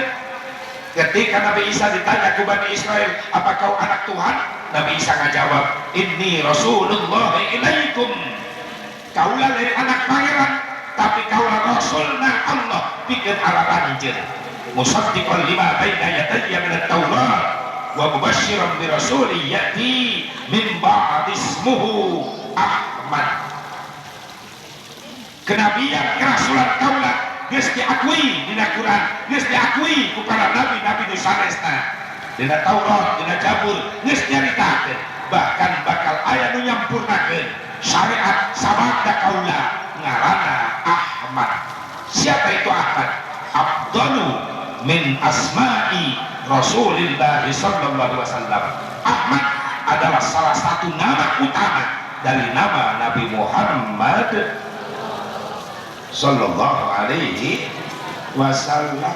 ketika Nabi Isa ditanya ku Bani Israel, apa kau anak Tuhan? Nabi Isa ngajawab, inni Rasulullah ilaikum. Kaulah dari anak pangeran, tapi kaulah Rasulna Allah pikeun araranjeun. Musaddiqan lima baina yadayya minat Taurat wa mubasysyiran bi rasulin ya'ti min ba'di ismuhu Ahmad. Kenabian kerasulan kaulah geus diakui dina Quran, geus diakui ku para nabi-nabi nu sanesna. Dina Taurat, dina Jabur geus nyaritakeun Bahkan bakal aya nu nyampurnakeun syariat sabada kaula ngaranna Ahmad. Siapa itu Ahmad? Afdalu min asma'i Rasulillah sallallahu alaihi wasallam. Ahmad adalah salah satu nama utama dari nama Nabi Muhammad sallallahu alaihi wasallam.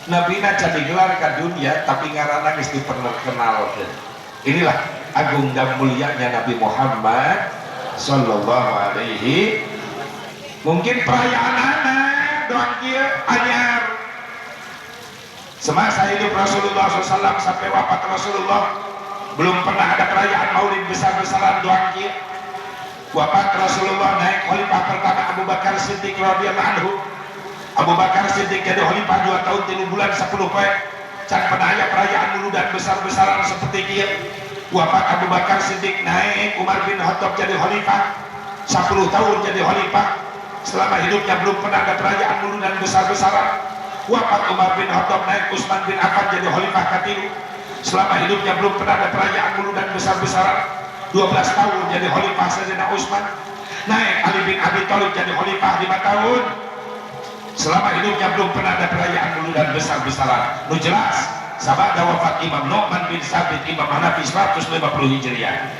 Nabi na jadi gelar ke dunia tapi ngaranna geus diperkenalkeun. Inilah agung dan mulianya Nabi Muhammad sallallahu alaihi. Mungkin perayaan anak doang kieu anyar. Semasa hidup Rasulullah SAW sampai wafat Rasulullah belum pernah ada perayaan maulid besar-besaran doang kieu. Wafat Rasulullah, naik khalifah pertama Abu Bakar Siddiq radhiyallahu anhu. Abu Bakar Siddiq jadi khalifah 2 tahun 3 bulan 10 poe. Can pernah aya perayaan muludan besar-besaran seperti kieu. Wafat Abu Bakar Siddiq, naik Umar bin Khattab jadi khalifah, 10 tahun jadi khalifah. Selama hidupnya belum pernah ada perayaan muludan besar-besaran. Wafat Umar bin Khattab, naik Utsman bin Affan jadi khalifah katilu. Selama hidupnya belum pernah ada perayaan muludan besar-besaran. 12 tahun jadi khalifah Sayyidina Utsman. Naik Ali bin Abi Thalib jadi khalifah 5 tahun. Selama hidupnya belum pernah ada perayaan muludan besar-besaran. Nu jelas sabada wafat Imam Nu'man bin Sabit, Imam Hanafi, 150 Hijriah.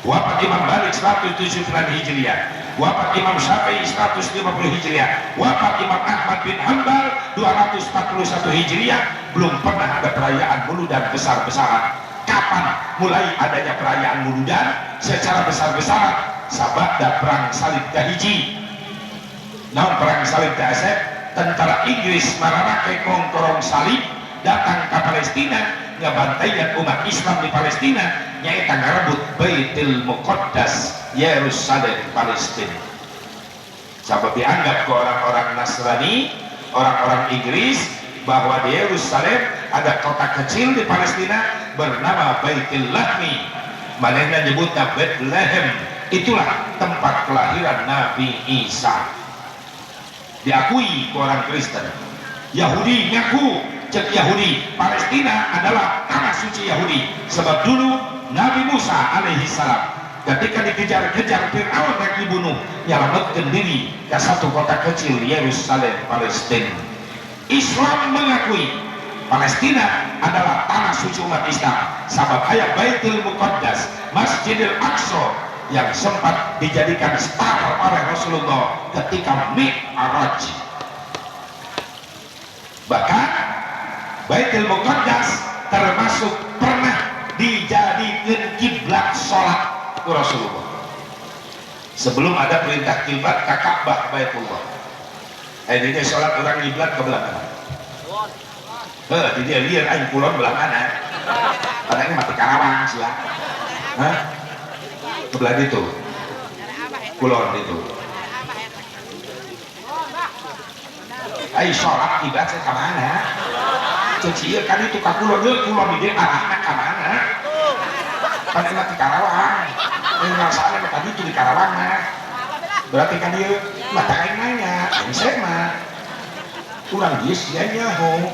Wafat Imam Malik 179 Hijriah. Wafat Imam Syafi'i 150 Hijriah. Wafat Imam Ahmad bin Hanbal 241 Hijriah. Belum pernah ada perayaan muludan besar-besaran. Kapan mulai adanya perayaan muludan secara besar-besaran? Sabada perang salib kahiji. Naon perang salib teh, Asep? Tentara Inggris mararake kongkorong salib datang ke Palestina, ngabantaian umat Islam di Palestina, nyaeta ngarebut Baitul Muqaddas Yerusalem Palestina. Sabab dianggap ke orang-orang Nasrani, orang-orang Inggris, bahwa di Yerusalem ada kota kecil di Palestina bernama Baitul Lahmi, manehna nyebutna Bethlehem. Itulah tempat kelahiran Nabi Isa. Diakui ke orang Kristen. Yahudi ngaku, cek Yahudi, Palestina adalah tanah suci Yahudi. Sebab dulu Nabi Musa alaihi salam ketika dikejar-kejar Fir'aun yang dibunuh, nyelametkan diri ke satu kota kecil Yerusalem Palestina. Islam mengakui Palestina adalah tanah suci umat Islam. Sebab ayat Baitul Muqaddas, Masjidil Aqsa yang sempat dijadikan star oleh Rasulullah ketika Mi'raj. Bahkan Baitul Muqaddas termasuk pernah dijadikan kiblat sholat Rasulullah. Sebelum ada perintah kiblat ke Ka'bah Baitullah. Ini sholat orang kiblat ke belah mana? Heh, di dia liar aing kulon belah mana? Padahal ini mati Karawang sih ya. Hah? Ke belah itu. Kulon itu. Ai sholat kiblat saya ke mana? Cek ieu kan itu ka kulon, heuh kulon di dieu arahna ka mana? Padahal mati Karawang. Ini ngrasana mah tadi itu di Karawang mah. Berarti kan ieu mata aing nanya, aing saya mah. Urang dieu sia nyaho.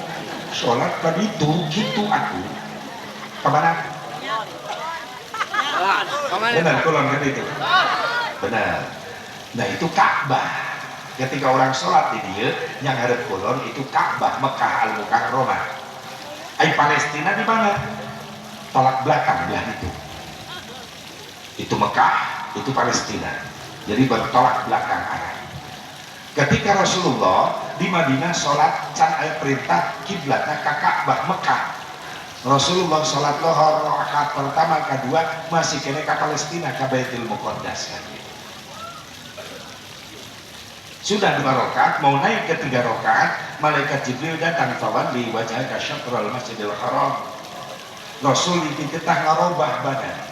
Sholat ka ditu kitu atuh. Ka mana? Benar, kulon kan itu. Benar. Nah itu Ka'bah. Ketika orang sholat di dia, yang hadap kulon itu Ka'bah Mekah Al-Mukarramah. Ai Palestina di mana? Tolak belakang belah itu. Itu Mekah, itu Palestina. Jadi bertolak belakang arah. Ketika Rasulullah di Madinah sholat can aya perintah kiblatna ka Ka'bah Mekah. Rasulullah sholat lohor rakaat pertama kedua masih kene ka Palestina ka Baitul Muqaddas. Sudah 2 rakaat mau naik ke 3 rakaat, malaikat Jibril datang fawalli wajhaka syatral Masjidil Haram. Rasul dititah ngarobah badan.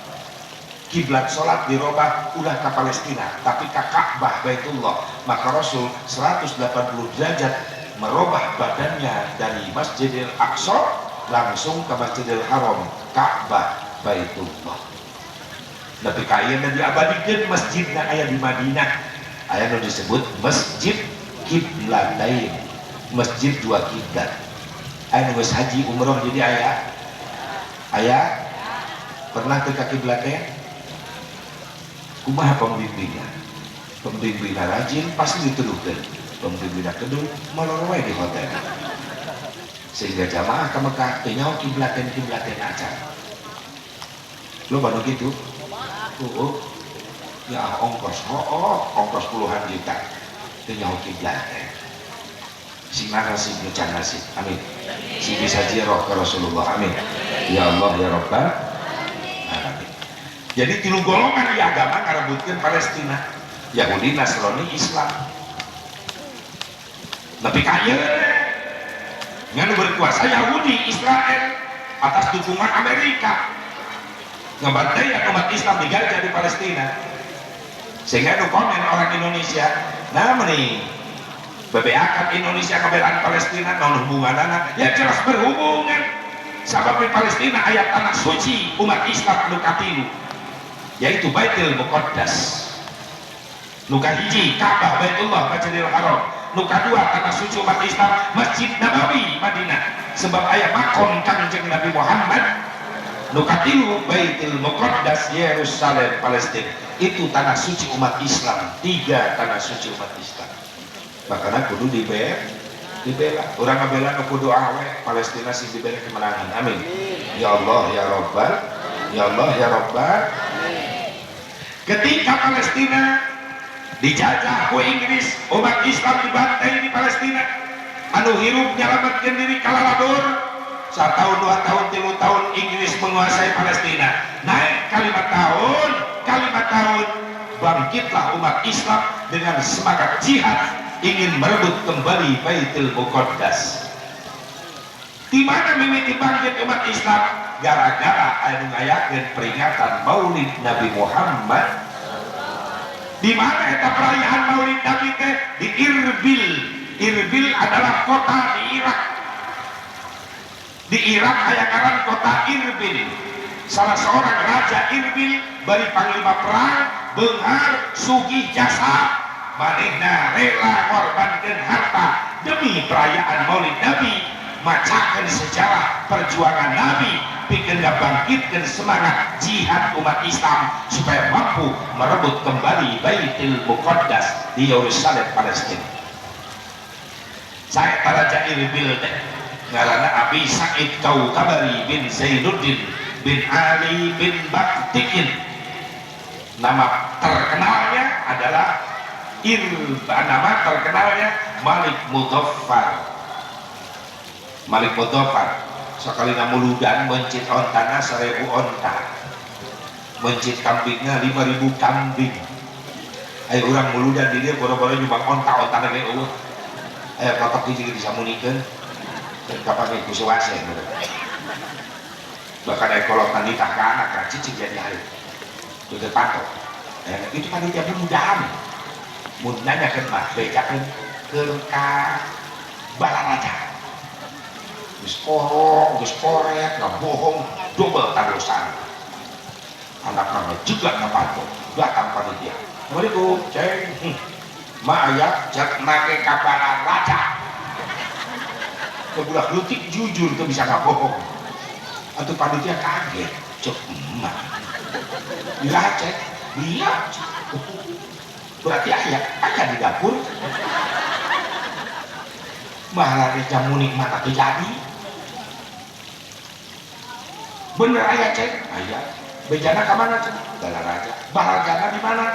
Kiblat sholat dirobah ulah ke Palestina tapi ke Ka'bah Baitullah. Maka Rasul 180 derajat merubah badannya dari Masjidil Aqsa langsung ke Masjidil Haram, Ka'bah Baitullah. Tapi kaya diabadikan masjidna aya di Madinah, aya nu disebut Masjid Kiblatain, masjid dua kiblat. Aya nu geus haji umroh jadi aya, aya pernah ke Kiblatain? Kumaha pembimbingna? Pembimbingna rajin pasti dituduhkeun. Pembimbingna kedul molor wae di hotel. Sehingga jamaah ke Mekah teu nyaho kiblaten-kiblaten acan. Lo baru gitu? Oh, ya ongkos, oh, ongkos puluhan juta. Teu nyaho kiblaten. Sing nasib nu can nasib. Amin. Sing bisa ziarah ke Rasulullah. Amin. Ya Allah ya Rabbal alamin. Jadi tilu golongan di agama ngarebutkeun Palestina. Yahudi, Nasrani, Islam. Tapi kaya ngan berkuasa Yahudi, Israel atas dukungan Amerika. Ngebantai umat Islam di Gaza, di Palestina. Sehingga nu komen orang Indonesia, nah meni bebeakan Indonesia kebelaan Palestina non hubunganana, ya jelas berhubungan. Sabab di Palestina aya tanah suci umat Islam anu katilu, yaitu Baitul Muqaddas. Nu kahiji Ka'bah, Baitullah, Masjidil Haram. Nu kadua tanah suci umat Islam Masjid Nabawi Madinah, sebab aya makom Kangjeng Nabi Muhammad. Nu katilu Baitul Muqaddas Yerusalem Palestina. Itu tanah suci umat Islam, tiga tanah suci umat Islam. Makanya kudu dibela. Urang ngabela nu kudu awe Palestina sing diberi kemenangan. Amin. Ya Allah ya Rabbal, ya Allah ya Rabbal. Ketika Palestina dijajah ku Inggris, umat Islam dibantai di Palestina. Anu hirup nyalametkeun diri kalalabur. 1 tahun, 2 tahun, 3 tahun Inggris menguasai Palestina. Naik ka 5 tahun, ka 5 tahun bangkitlah umat Islam dengan semangat jihad ingin merebut kembali Baitul Muqaddas. Di mana mimiti bangkit umat Islam? Gara-gara anu ngayakeun peringatan Maulid Nabi Muhammad. Di mana eta perayaan Maulid Nabi teh? Di Irbil. Irbil adalah kota di Irak. Di Irak aya ngaran kota Irbil. Salah seorang raja Irbil bari panglima perang, beunghar, sugih jasa, manehna rela ngorbankeun harta demi perayaan Maulid Nabi, macakeun sejarah perjuangan Nabi pikeun ngabangkitkeun semangat jihad umat Islam supaya mampu merebut kembali Baitul Muqaddas di Yerusalem Palestina. Saya Raja Irbil teh ngaranna Abi Sa'id Kautabari bin Zainuddin bin Ali bin Baktikin. Nama terkenalnya adalah nama terkenalnya Malik Mudaffar. Malik Mudaffar sekali muludan mencit ontana 1.000 onta, mencit kambingnya 5.000 kambing. Ayo urang muludan di dia boro-boro nyumbang onta, onta ge eueuh. Ayo kotok hiji disamunikeun dan kapake ku sewase. Bahkan aya kolot nitah ka anak kan cicing jadi hari itu patok. Itu panitia mudahan mun nanyakeun mah bejakeun keur ka Balaraja. Geus korok, geus koret, ngabohong double tarusan. Anak nama juga ngapato datang panitia. Assalamualaikum ceng. Ma aya cek make ka Balaraja. Kebudak leutik jujur tuh bisa ngabohong. Atau panitia kaget, cek emak diracek dia berarti ayah ayah di dapur malah jamu nikmat atau jadi bener ayah cek ayah bejana ke mana cek Balaraja. Balarajana di mana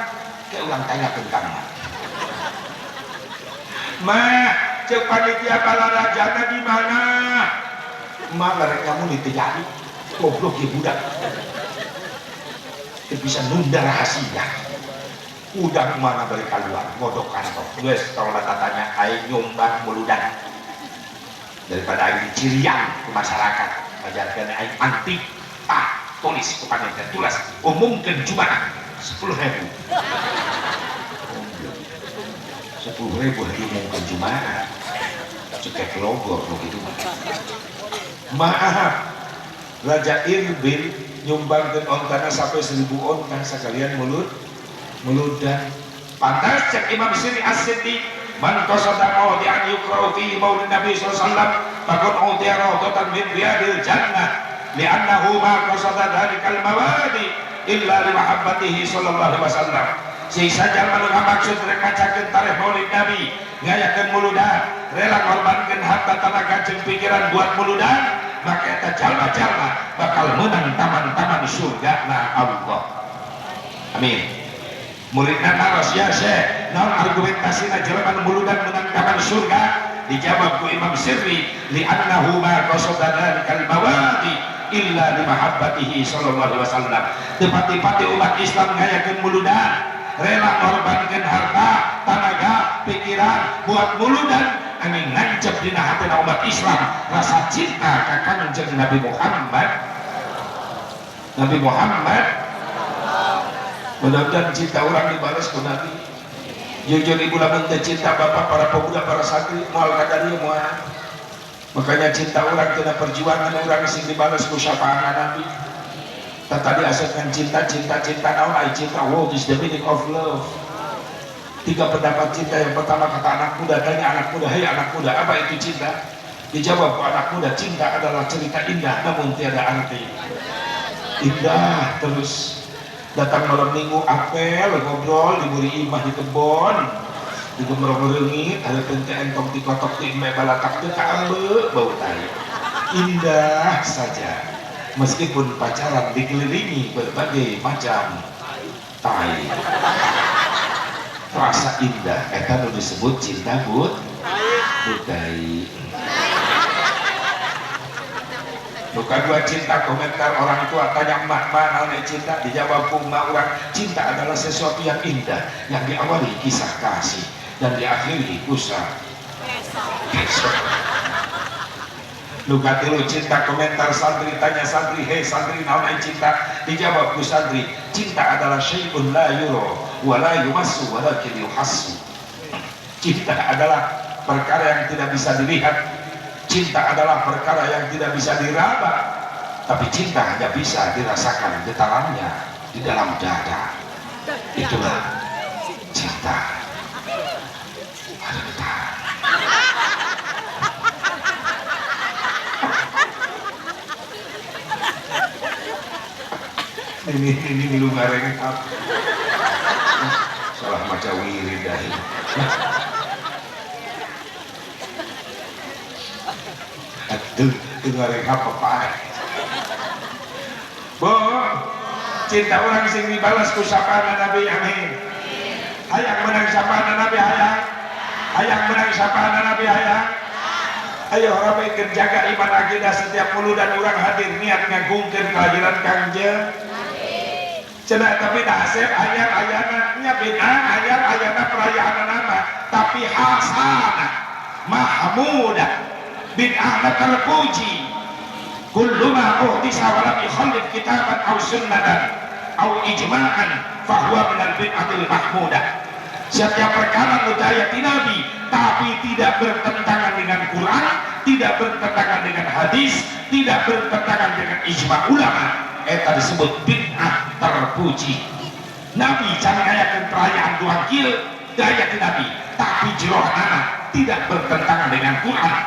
ke ulang tanya tentang mah ma cek panitia Balarajana di mana ma mereka kamu nih terjadi goblok ya budak itu bisa nunda rahasia. Udah mana balik keluar ngodok kantong guys kalau tanya aing nyumbang muludan daripada aing dicirian ke masyarakat ajarkan aing anti ah tulis ke panitia tulis umumkan jumaah 10.000, 10.000 diumumkan jumaah cekek logor lo gitu. Maaf, Raja Irbil nyumbangkan ontana sampai 1.000 onta sekalian mulut muludan. Pantas cek Imam Siri As-Siti, man qasada mawdi'an yuqra'u fihi maulid Nabi sallallahu alaihi wasallam faqad utiya rawdatan min riyadil jannah li'annahu ma qasada dzalikal mawadi illa li mahabbatihi sallallahu alaihi wasallam. Sisa jalma nu ngamaksud rek macakeun tarikh Maulid Nabi, ngayakeun muludan, rela ngorbankeun harta tenaga jeung pikiran buat muludan, maka eta jalma-jalma bakal menang taman-taman surga na Allah. Amin. Muridna naros, ya Syekh, naon argumentasina jalma nu muludan menang taman surga? Dijawab ku Imam Sirri, li'annahu ma qasada dzalikal mawadi illa li mahabbatihi sallallahu alaihi wasallam. Tepati-pati umat Islam ngayakeun muludan, rela ngorbankeun harta, tenaga, pikiran buat muludan, angin nancep dina hatina umat Islam rasa cinta ka Kangjeng Nabi Muhammad. Nabi Muhammad. Mudah-mudahan cinta orang dibalas ku Nabi. Jujur ibu lamun teu cinta bapak para pemuda para santri moal kadarieu moal. Makanya cinta orang tina perjuangan orang sing dibalas ku syafaat Nabi. Tadi asal cinta cinta cinta naon ai cinta, what is the meaning of love? Tiga pendapat cinta. Yang pertama kata anak muda, tanya anak muda, hei anak muda, apa itu cinta? Dijawab ku anak muda, cinta adalah cerita indah namun tiada arti. Indah terus datang malam minggu apel ngobrol di buri imah di kebon di gemerong reungit hareupeun teh entong ti kotok ti embe balatak teu kaambe bau tai. Indah saja meskipun pacaran dikelilingi berbagai macam tai. Rasa indah eta nu disebut cinta budai. Bukan dua cinta komentar orang tua, tanya emak, emak naon cinta, dijawab ku emak orang, cinta adalah sesuatu yang indah yang diawali kisah kasih dan diakhiri kisah besok. Luka tilu cinta komentar santri, tanya santri, hei santri naon cinta, dijawab ku santri, cinta adalah syai'un la yura wa la yumassu walakin yuhassu. Cinta adalah perkara yang tidak bisa dilihat, cinta adalah perkara yang tidak bisa diraba, tapi cinta hanya bisa dirasakan getarannya di dalam dada. Itulah cinta. Ada getaran. Ini lu ngarengkap. Salah maca wirid dahi. Aduh, itu ngarengkap apa? Bo, cinta orang sing dibalas ku syafaat Nabi, amin. Hayang menang syafaat Nabi, hayang. Hayang menang syafaat Nabi, hayang. Ayo ramekeun jaga iman akidah setiap muludan urang hadir niat ngagungkeun kelahiran Kangjeng. Cenah tapi dasep anyar ayana nya bid'ah anyar ayana perayaan nama tapi hasanah mahmudah bid'ah terpuji. Kullu ma uhdisa wa lam yukhalif kitaban aw sunnatan aw ijma'an fahuwa minal bid'atil mahmudah. Setiap perkara nu aya ti Nabi tapi tidak bertentangan dengan Quran, tidak bertentangan dengan hadis, tidak bertentangan dengan ijma ulama, eta disebut bid'ah terpuji. Nabi can ngayakeun perayaan dua kil daya ti Nabi, tapi jerohanana tidak bertentangan dengan Quran.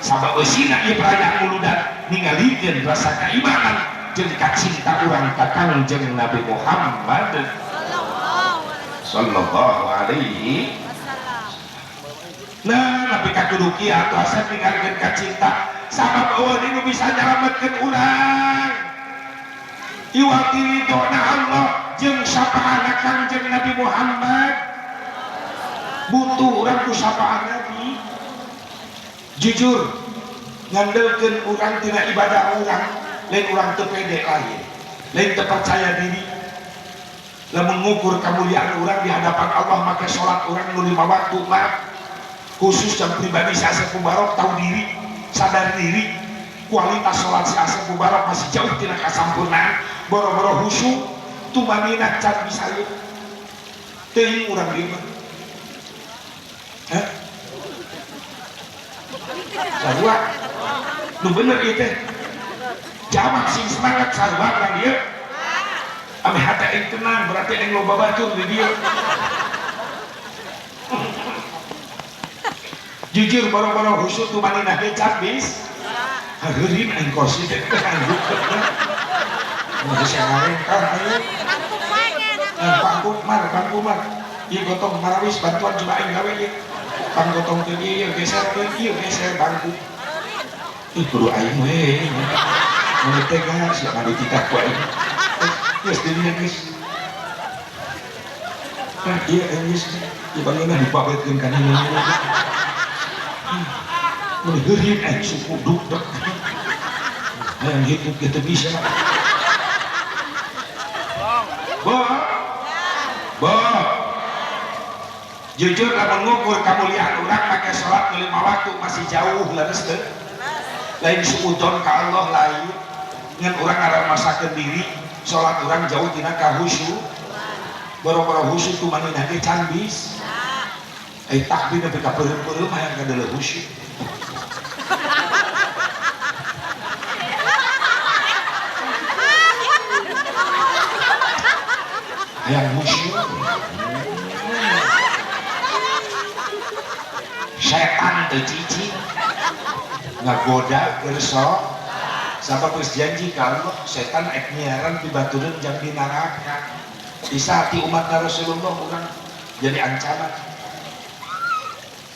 Sabab eusina ieu perayaan muludan ningalikeun rasa keimanan jeung kacinta urang ka Kangjeng Nabi Muhammad sallallahu alaihi wasallam. Nah, tapi kakudu kieu atuh asa ningalikeun kacinta sabab eueuh nu bisa nyalametkeun urang. Iwati ridhona Allah jeung syafaat Kangjeng Nabi Muhammad. Butuh urang ku syafaat Nabi. Jujur ngandelkeun urang tina ibadah urang, lain urang teu pede lain, lain teu percaya diri. Lamun ngukur kemuliaan urang di hadapan Allah make salat urang nu 5 waktu, maaf. Khusus yang pribadi si Asep Mubarok tahu diri, sadar diri, kualitas salat si Asep Mubarok masih jauh tina kasampurnaan. Boro-boro khusyuk, tumaninah can bisa ieu. Teuing urang dieu mah. Hah? Sarua. Nu bener ieu teh. Jawab sing semangat sarua urang dieu. Ame hate aing tenang berarti aing loba batur di dieu. Jujur boro-boro khusyuk tumaninah ge can bis. Heureun aing kos teh anggup. Mun geus ngarengkah ayo. Bangku mar, bangku mar. Ieu gotong marawis bantuan coba aing gawe ieu. Pang gotong teh ieu geser teh ieu geser bangku. Ih kudu aing we. Mun tega sia mah dititah ku aing. Geus dirinya geus. Nah, ieu geus ieu bangunna dipabetkeun ka nini. Mun heureun aing suku duk dek. Hayang hidup kitu bisa. Bo. Bo. Jujur lamun ngukur kamuliaan urang make salat 5 waktu masih jauh leres teu. Lain suudon ka Allah lain. Ngan urang ngaramasakeun diri salat urang jauh tina kahusyu. Boro-boro husyu tumanina ge can bis. Ai takbir nepi ka peureum-peureum hayang kadeuleu husyu. Hayang husyu. Setan teu cicing ngagoda keur sok sabab geus janji ka Allah setan ek nyiaran pibatureun jang di neraka. Di saat umat Rasulullah urang jadi ancaman.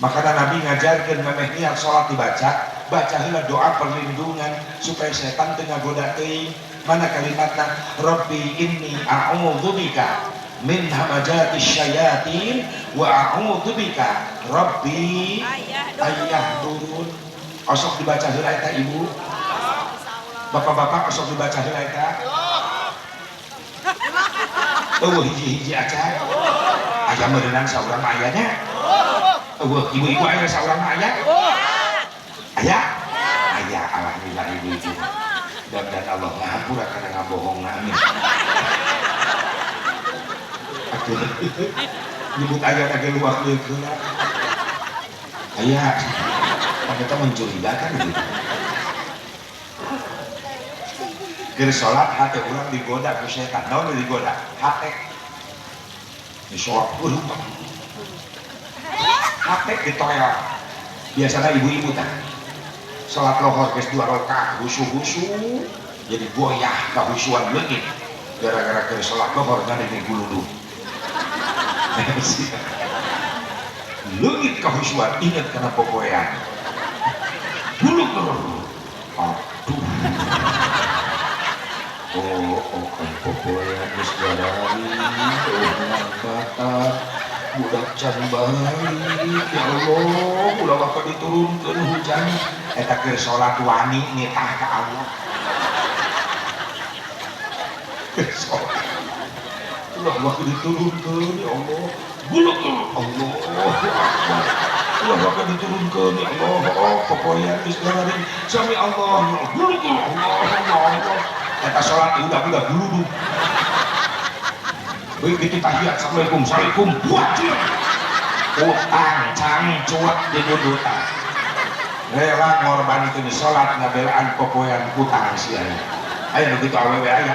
Makanya Nabi ngajarkeun memeh niat salat dibaca, baca heula doa perlindungan supaya setan teu ngagoda teuing. Mana kalimatna? Rabbi inni a'udzubika min hamajati syayatin wa a'udzubika rabbi ayyahdurun. Osok dibaca heula eta ibu. Bapak-bapak osok dibaca heula eta. Eueuh hiji-hiji acan. Aya meureunang saurang mah aya nya. Eueuh ibu-ibu aya saurang mah aya. Aya? Aya alhamdulillah ibu-ibu. Mudah-mudahan Allah ngahampura kana ngabohongna amin. Atuh nyebut aya kage luak leukeun heula. Aya. Kita mencurigakan gitu. Keur salat hate urang digoda ku setan. Naon digoda? Hate. Di salat urang hate ditoel. Biasana ibu-ibu tah. Salat lohor geus 2 rakaat husu-husu jadi goyah kahusuan leungit gara-gara keur salat lohor ngadenge guludug. Leungit kahusuan inget kana popoean. Gulug. Aduh. Oh, oh kan popoean geus garari, oh batat, budak can balik, ya Allah, ulah bakal diturunkeun hujan. Eta keur salat wani nitah ka Allah. Keur salat. Ulah bakal diturunkeun ya Allah. Gulug Allahu Akbar. Ulah bakal diturunkeun ya Allah. Oh, popoean geus garari. Sami Allah. Gulug Allah Allah. Eta salat udah-udah guludug. Begitu tahiyat assalamualaikum, assalamualaikum, buat cuek. Utang cangcuek di dudutan. Rela ngorbankeun salat ngabelaan popoean kutang sia. Aya nu kitu awewe aya.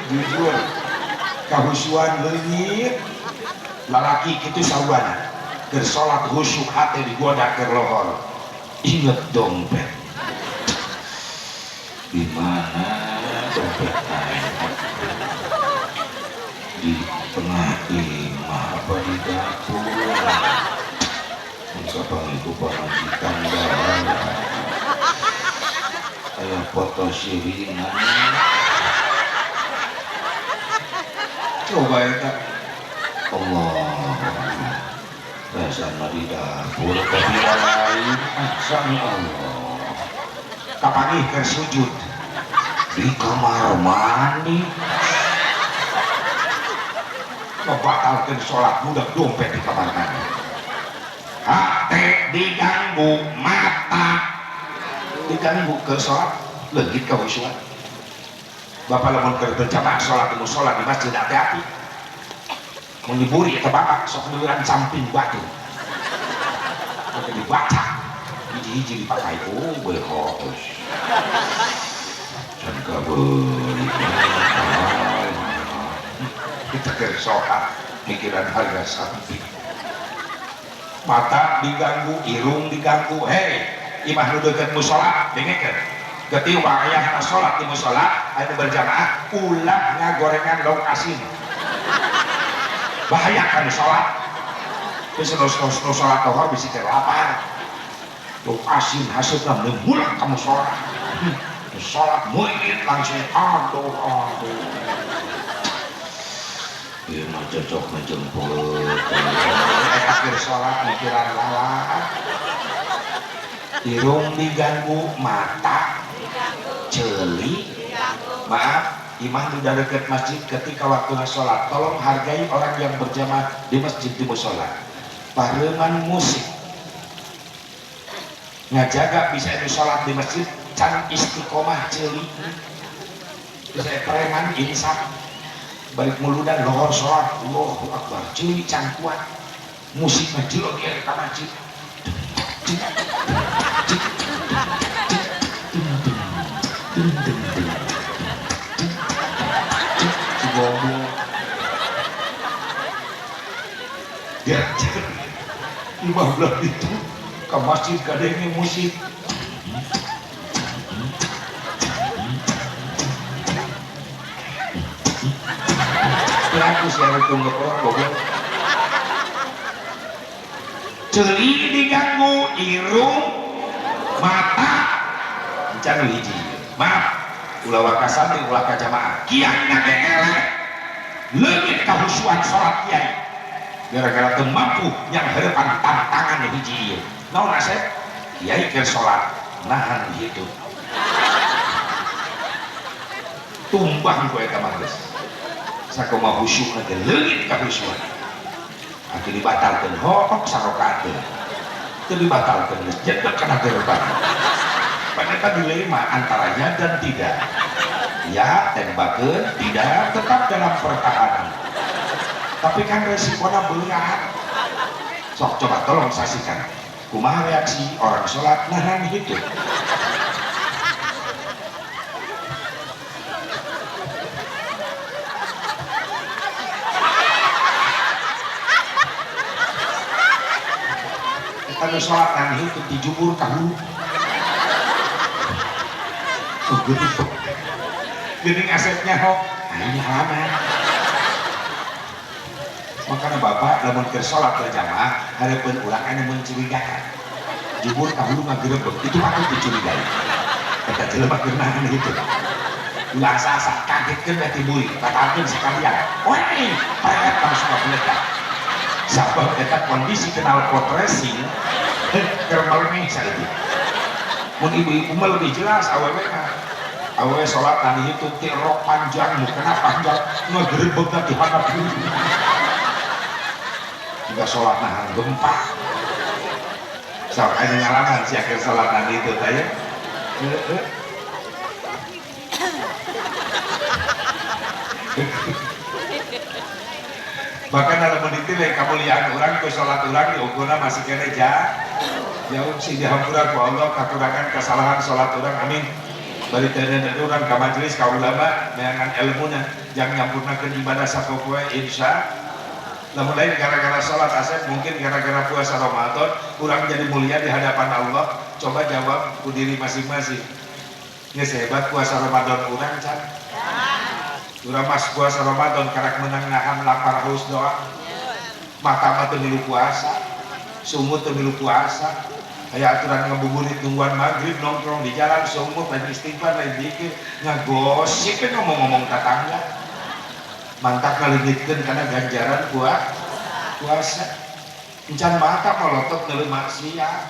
Jujur. Kahusuan leungit. Lalaki kitu sawana. Keur salat khusyuk hate digoda keur lohor. Inget dompet. Di mana dompet aing? Di tengah imah apa di dapur? Kapan itu pamajikan bahala? Aya foto sirina. Coba eta. Allah. Rasana di dapur tapi lain. Sami Allah. Kapanggih keur sujud di kamar mandi. Membatalkan sholat budak dompet di kamar mandi. Hate diganggu, mata diganggu ke sholat leungit kahusyuan. Bapak lamun keur berjamaah sholat di mushola di masjid hati-hati. Mun diburi eta bapak sok neuran samping batu. Maka dibaca hiji-hiji dipakai oh behos. Can kabeuli. Kita keur sholat mikiran harga samping. Mata diganggu, irung diganggu. Hei, imah nu deukeut mushola dengekeun. Ketika wayahna salat di musala anu berjamaah ulah ngagorengan lauk asin. Bahaya kan salat. Geus nu salat tohor bisi teh lapar. Lauk asin hasilna meulak ka musala. Salat muid langsung aduh aduh. Ieu mah cocok ngejemput. Akhir salat mikiran lalap. Irung diganggu, mata ceuli. Maaf, imah sudah dekat masjid ketika waktunya sholat. Tolong hargai orang yang berjamaah di masjid di musola. Pareman musik ngajaga bisa itu sholat di masjid can istiqomah ceuli. Bisa preman insaf balik muludan lohor sholat Allahu Akbar ceuli can kuat. Musik ngejilok dia ke masjid. Ya, 15 itu ke masjid kadenge musik. Aku siaran tunggu orang goblok. Ceuli diganggu, irung, mata, encan hiji. Maaf, ulah wakasan ulah ka jamaah. Kiai na ge eleh. Leungit kahusuan salat kiai. Gara-gara teu mampu yang heurepan tantangan hiji ieu. Naon asep? Kiai keur salat nahan hitu. Tumbang ku eta mah geus. Sakumaha husyukna teh leungit kahusuan. Atuh dibatalkeun hook sarakaat teh. Teu dibatalkeun geus jedeg kana gerbang. Padahal dilema antara ya dan tidak. Ya tembakeun, tidak tetap dalam pertahanan. Tapi kan resikonya berat. Sok coba tolong saksikan. Kumaha reaksi orang sholat nahan hidup. Eta nu sholat nahan hidup dijubur ka hulu. Geuning asetnya hok, aing halaman. Makanya bapak lamun keur salat berjamaah hareupeun urang anu mencurigakan. Jubur ka hulu ngagerebek, itu patut dicurigai. Eta jelema keur nahan hidup. Ulah asa-asa kagetkeun teh tiburi, batalkeun sakalian. Woi, peret langsung ngabeledak. Sabab eta kondisi kenal pot racing keur melemeh saeutik. Mun ibu-ibu mah lebih jelas awewe mah. Awewe salat tani hitung ti rok panjang, mukena panjang, ngagerebekna di handap hulu. Juga sholat nahan gempa. Sok anu ngalaman si akhir sholat nahan itu tanya. Bahkan dalam menditilai kemuliaan orang ke sholat orang diukurna masih kene jauh sih dihampura ku Allah kakurangan kesalahan sholat orang amin. Bari teu urang ka majelis ka ulama neangan ilmuna jang nyampurnakeun ibadah sapopoe insya. Namun lain gara-gara sholat asep mungkin gara-gara puasa Ramadan kurang jadi mulia di hadapan Allah. Coba jawab ku diri masing-masing. Geus hebat puasa Ramadan urang can. Urang mas puasa Ramadan karak menang nahan lapar haus doa. Mata mah teu milu puasa, sumut teu milu puasa. Aya aturan ngabuburit nungguan maghrib nongkrong di jalan sumut lain istighfar lain zikir ngagosip ngomong-ngomong tetangga. Mantap ngalingitkeun kana ganjaran puasa. Encan mata molotot neuleuh maksiat.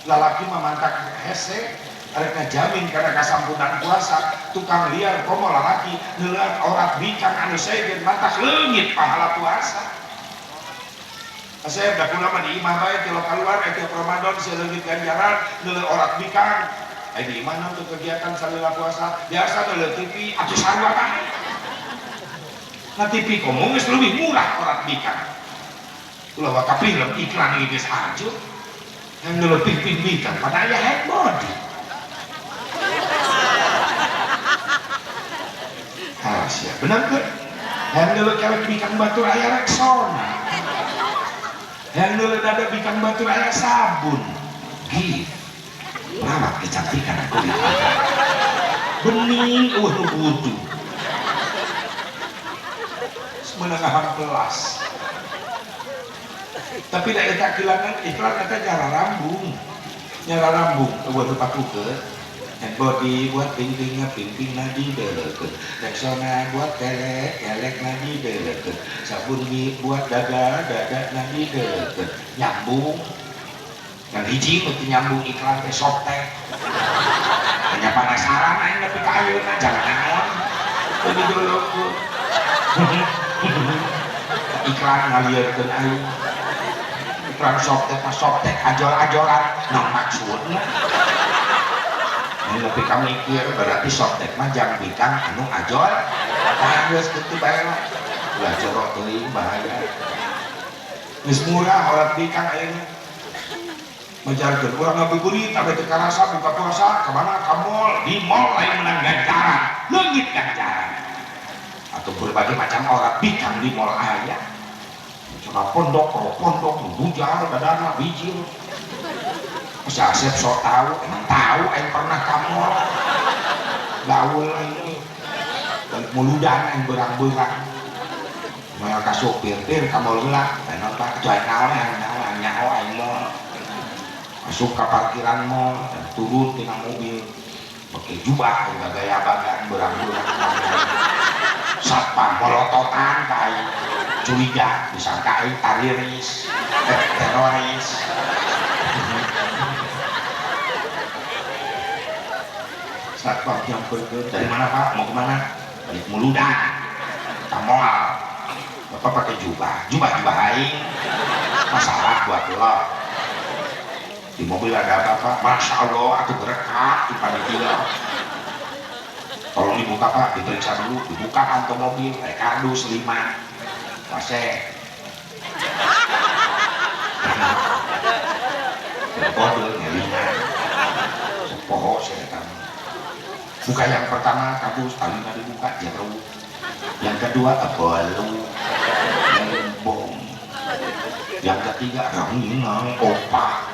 Lalaki mah mantak hese arek ngajamin kana kasampunan puasa. Tukang liar komo lalaki neuleuh aurat bikang anu sejen mantak leungit pahala puasa. Saya da kula mah di imah bae ti kaluar tiap Ramadan seleungit ganjaran neuleuh aurat bikang. Aya di imah naon kegiatan salila puasa biasa neuleuh TV atuh sarua bae. Nah TV komo geus leuwih murah orat bikang. Ulah waka film iklan ieu geus hancur. Yang leuwih pipih bikang pada aya head body. Rahasia, benar teu? Yang leuwih kelek bikang batur aya Rexona. Yang leuwih dada bikang batur aya sabun. Gift. Perawat kecantikan kulit. Bening eueuh nu butuh. Meunang hampelas. Tapi da eta kilangan iklan eta nyara rambung. Nyara rambung eueuh nu pakukeun. Hand body buat pingpingna pingpingna dibelekeun. Rexona buat kelek kelekna dibelekeun. Sabun mie buat dada dadana dibelekeun. Nyambung. Yang hiji nu teu nyambung iklan teh Softex. Hanya penasaran aing nepi ka ayeuna jangan naon. Teu dibelekeun. Iklan ngalieurkeun aing. Iklan Softex mah Softex ajol-ajolan naon maksudna? Tapi kamu mikir berarti Softex mah jang bikang anu ajol. Tah geus kitu bae lah. Ulah jorok teuing bahaya. Geus murah orat bikang ayeuna. Majarkeun urang ngabuburit ame teu karasa buka puasa ka mana ka mall, di mall lain menang ganjaran, leungit ganjaran. Atau berbagai macam orat bikang di mall aya. Coba pondok, pondok, bujar, dadana, bijil. Si Asep sok tahu, emang tahu aing pernah ka mall. Gaul aing. Balik muludan aing berang-berang. Moal ka supir, pir ka mall heula. Lain naon Pak, aing naon aing naon nyaho aing mall. Masuk ka parkiran mall, turun tina mobil. Pakai jubah aing gaya bagan berang-berang. Satpam molototan ka aing. Curiga disangka aing tariris, teroris. Satpam nyamperkeun, dari mana Pak? Mau kemana? Balik muludan. Ka mall. Bapak pakai jubah, jubah-jubah aing. Masalah buat lo. Di mobil ada apa Pak? Masya Allah, aku berkat di panitia. Tolong dibuka Pak, diperiksa dulu. Dibuka kantong mobil, ada kardus 5. Pasek. Kode ngelingan. Poho saya. Buka yang pertama kardus, talina dibuka jeruk. Yang kedua bolu, bom. Yang ketiga ranginang opak.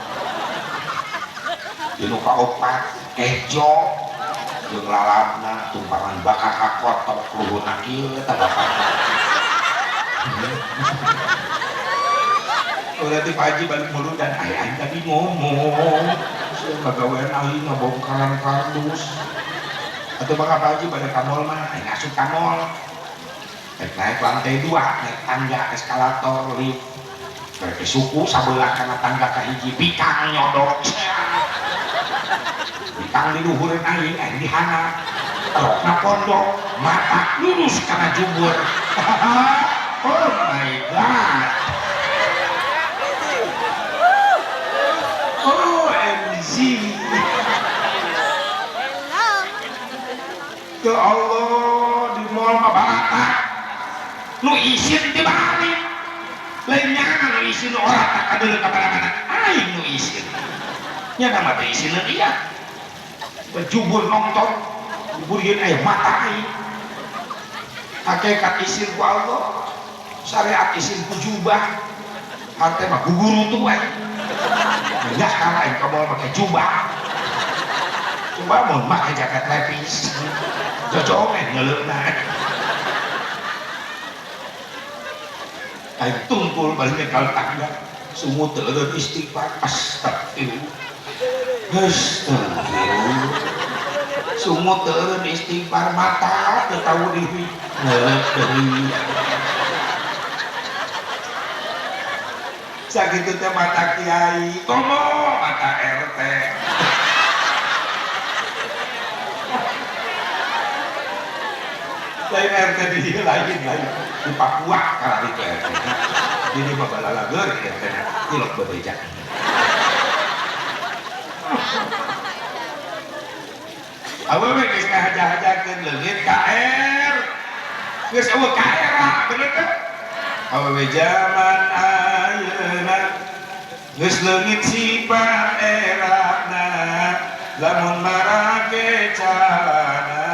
Dinu ka opak kejo jeung lalabna tumpangan bakar kakotok luhurna kieu eta bapakna. Berarti Pak Haji balik mulut dan aing tadi ngomong saya bagawean aing ngabongkaran kardus. Atau bakal Pak Haji pada ka mall mah aing asup ka mall. Naik lantai 2, naik tangga eskalator lift. Berarti suku sabelah kana tangga ka hiji bikang nyodok. Bikang di luhureun aing, aing di handap. Rokna pondok, mata lurus kana jubur. Oh my God. OMG. Ya Allah, di mall mah barata. Nu isin dibalik. Lain nyangan nu isin nu orata kadeuleu ka mana-mana. Aing nu isin. Nya mah teh isineun ieu. Bejubur nonton, juburieun aya mata aing. Hakikat isin ku Allah, syariat isin ku jubah. Hate mah gugurutu aing. Banyak kalah aing ka mall make jubah. Coba mun make jaket lepis. Jojongen ngeuleuna. Aing tungkul balik ka tangga, sumut teu eureun istighfar, astagfirullah. Astagfirullah. Sumut teu eureun istighfar, mata teu tahu diri, ngeuleuk deui. Sakitu teh mata kiai, komo mata RT. Lain RT di dieu lain lain di Papua kalau itu RT. Jadi mah balalageur RT na tilok bebeja. Awewe geus ngahaja-hajakeun leungit KR. Geus eueuh KR bener teh? Awewe jaman ayeuna geus leungit sifat erana, lamun marake calana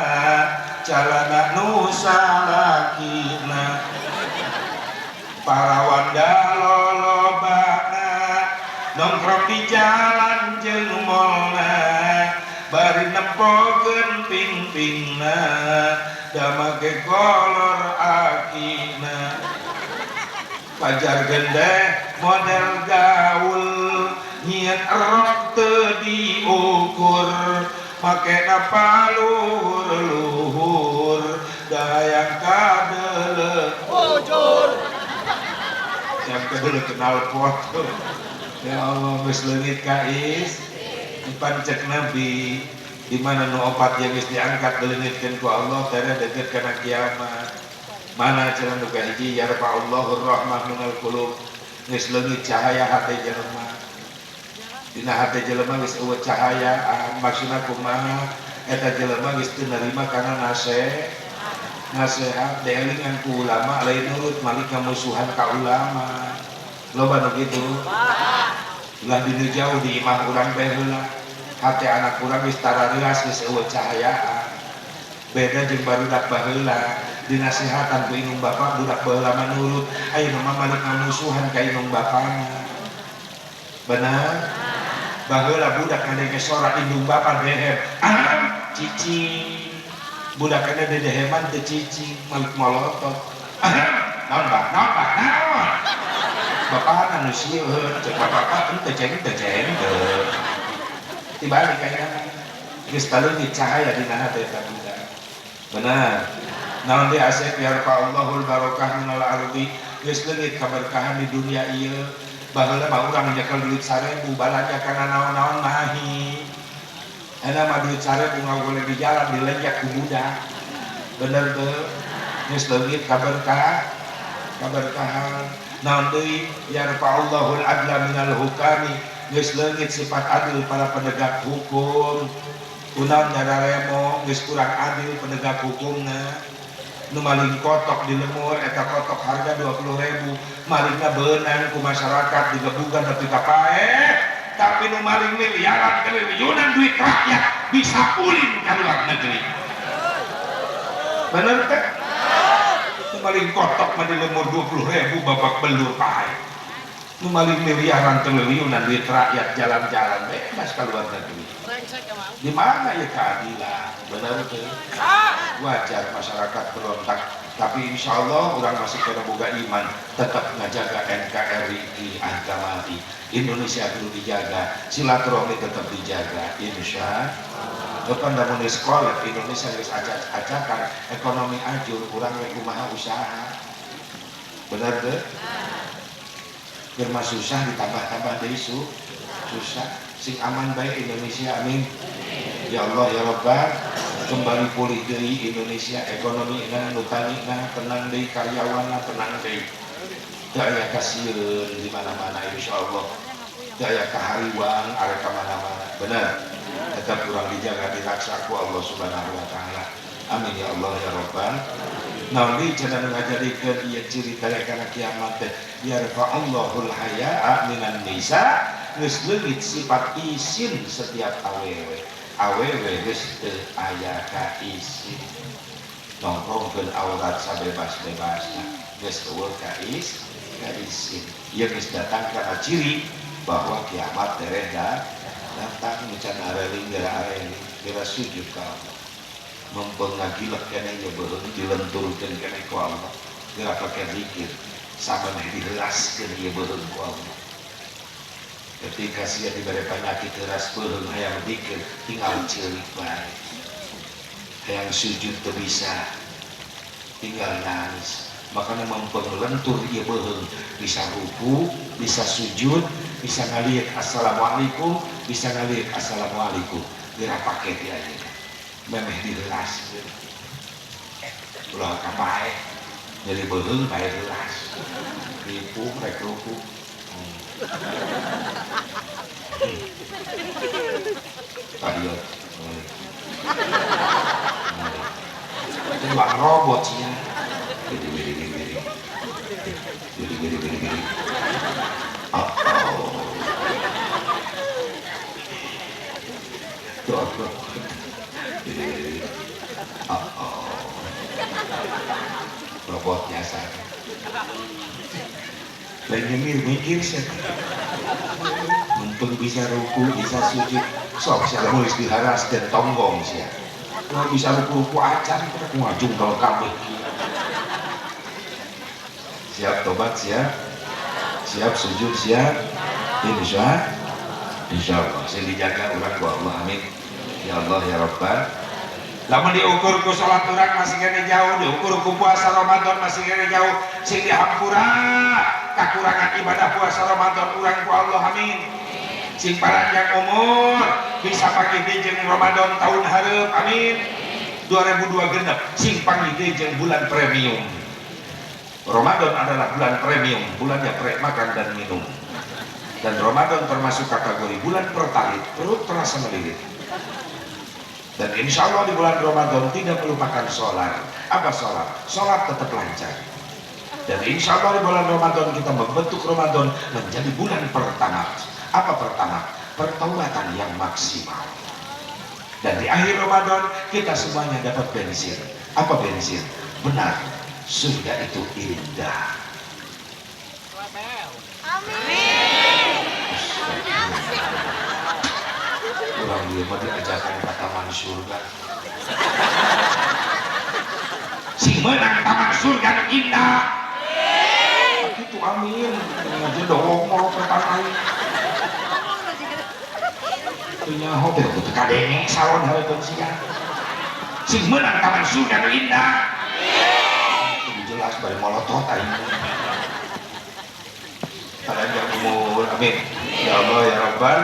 calana nu salakina, para wanda lolobana nongkrong di jalan jeung molna, bari nempokeun ping-pingna da make kolor akina pajar gende model gaul nyieun rok teu diukur makena paluhur-luhur da hayang kadeuleu Bujur. Yang kedua kenal foto. Ya Allah geus leungit ka is pan cek Nabi di mana nu opat yang geus diangkat dileungitkeun ku Allah teh deukeut kana kiamat. Mana cenah nu kahiji yarfa'ullahur rahmah minal qulub geus leungit cahaya hate jelema. Dina hate jelema geus eueuh cahaya maksudna kumaha eta jelema geus teu narima kana nasihat dielingan ku ulama lain nurut malik ngamusuhan ka ulama. Loba nu kitu. Ulah dinu jauh di imah urang bae heula. Hate anak urang geus tararias geus eueuh cahayaan. Beda jeung barudak baheula dinasehatan ku indung bapa budak baheula mah nurut ayeuna mah malik ngamusuhan ka indung bapana. Benar? Baheula budak ngadenge sora indung bapa dehem, ah cicing. Budak kana dedeheman teu cicing, malik molotot. Ah, naon bah? Naon bah? Naon? Bapana nu sieun, cek bapak teu ceng teu ceng teu. Tibalik ayeuna. Geus taleungit cahaya dina hate eta budak. Benar. Naon deui asep yarfa'ullahul barokah minal ardi geus leungit kaberkahan di dunia ieu. Baheula mah urang nyekel duit 1000 balanja kana naon-naon mahi. Ayeuna mah duit 1000 ngagoleh di jalan dilenjak ku budak. Bener teu? Geus leungit kaberkahan. Naon deui yarfa'ullahul adla minal hukami geus leungit sifat adil para penegak hukum. Kunaon dararemo geus kurang adil penegak hukumna. Nu maling kotok di lemur eta kotok harga 20.000 malingna beunang ku masyarakat digebugan nepi ka paeh tapi nu maling miliaran triliunan duit rakyat bisa ulin ka luar negeri. Bener teh? Nu maling kotok mah di lemur 20.000 babak belur paeh. Nu maling miliaran triliunan duit rakyat jalan-jalan bebas ka luar negeri. Di mana ya keadilan? Bener teh? Wajar masyarakat berontak, tapi insya Allah orang masih kena boga iman, tetap ngajaga NKRI agama di Indonesia perlu dijaga, silaturahmi tetap dijaga, insya Allah. Depan lamun geus kolep Indonesia geus acak-acakan, ekonomi ajur, urang rek kumaha usaha. Bener teh? Keur mah susah ditambah-tambah deui susah. Sing aman bae Indonesia, amin. Ya Allah ya Rabbal, kembali pulih deui Indonesia ekonomina, nu tanina tenang deui, karyawanna tenang deui. Teu aya kasieun di mana-mana insyaallah. Teu aya kahariwang arek ka mana-mana. Bener. Tetap kurang dijaga diraksa ku Allah Subhanahu wa taala. Amin ya Allah ya Rabbal. Naon deui cenah nu ngajadikeun ieu ciri kana kiamat teh yarfa'ullahul haya'a minan nisa geus leungit sifat isin setiap awewe. Awewe geus teu aya ka isin. Nongkrongkeun aurat sabebas-bebasna geus eueuh ka isin. Ieu geus datang kana ciri bahwa kiamat tereh datang nu can areling geura areling geura sujud ka Allah. Mempengagilek keneh ye beuheung dilenturkeun keneh ku Allah. Geura pake zikir sabaneh diheuraskeun ieu beuheung ku Allah. Ketika sia dibere penyakit heuras beuheung hayang zikir tinggal ceurik bae. Hayang sujud teu bisa tinggal nangis. Makanya mempenglentur ieu beuheung bisa ruku, bisa sujud, bisa ngaliuk assalamualaikum, bisa ngaliuk assalamualaikum. Geura pake ti ayeuna. Memeh diheuras. Ulah ka pae. Nyeri beuheung pae heuras. Ripuh rek ruku. Tadieu. Itu bang robot sih ya. Gede gede gede gede. Gede gede gede gede. Oh. Doa robot. Oh. Robot biasa. Lain nyemir mikir sih. Mumpung bisa ruku, bisa sujud. Sok sia lamun geus diharas dan tonggong sia. Kalau bisa ruku-ruku acan kita ngajung kalau kabeh. Siap tobat siap. Siap sujud siap. Insya Allah. Sing dijaga urang ku Allah, amin. Ya Allah ya Rabbal. Lamun diukur ku salat urang masih kene jauh, diukur ku puasa Ramadan masih kene jauh, sing dihampura kakurangan ibadah puasa Ramadan urang ku Allah, amin. Sing paranjang umur bisa panggih jeung Ramadan tahun hareup, amin. 2002 genep sing panggih jeung bulan premium. Ramadan adalah bulan premium, bulannya pre makan dan minum. Dan Ramadan termasuk kategori bulan pertalit, perut terasa melilit. Dan insya Allah di bulan Ramadan tidak melupakan sholat. Apa sholat? Sholat tetap lancar. Dan insya Allah di bulan Ramadan kita membentuk Ramadan menjadi bulan pertama. Apa pertama? Pertaubatan yang maksimal. Dan di akhir Ramadan kita semuanya dapat bensin. Apa bensin? Benar, surga itu indah. Amin. Orang dia mah diajarkan ke taman surga. Sing menang taman surga nu indah. Itu amin. Aja dong mau pertama aing. Punya hotel teu kadenge salon hareupeun sia. Sing menang taman surga nu indah. Lebih jelas bari molotot aing. Panjang umur, amin. Ya Allah ya Rabbal.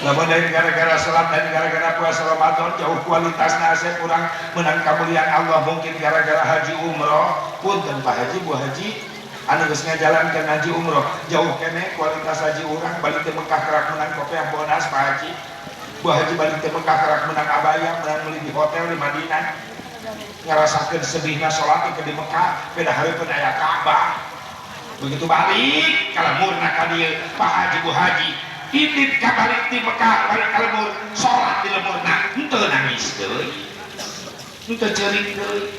Lamun dari gara-gara sholat dan gara-gara puasa Ramadan jauh kualitas nasib kurang menang kemuliaan Allah, mungkin gara-gara haji umroh pun dan Pak Haji Bu Haji anu geus ngajalankeun haji umroh jauh kene kualitas haji urang balik ke Mekah kerak menang kopiah bonas Pak Haji Bu Haji balik ke Mekah kerak menang abaya menang beli di hotel di Madinah ngarasakeun sedihna sholat ke di Mekah beda hareupeun aya Ka'bah begitu balik kalemurna ka dieu Pak Haji Bu Haji indit ka balik di Mekah balik ka lemur sholat di lemurna henteu nangis deui henteu ceurik deui.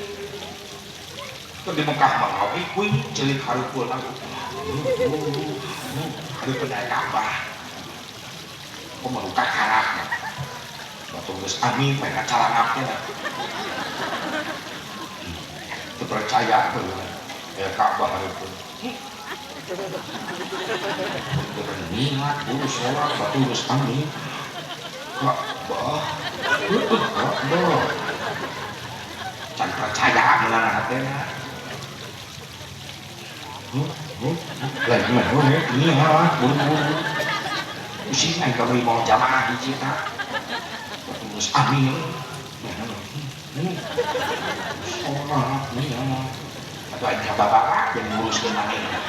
Teu di Mekah mah ngawi kuing ceurik hareupeun aku hareupeun aya Ka'bah kumaha kakarak batu geus amin mereka calangap teh teu percaya teu aya Ka'bah hareupeun. Niat urus sholat batu urus amin Ka'bah Ka'bah can percaya meunang hatena lain mah niat buru-buru pusing aing kamari mau jamaah hiji ta batu urus amin sholat niat atau aing babarak jeung nguruskeun manehna.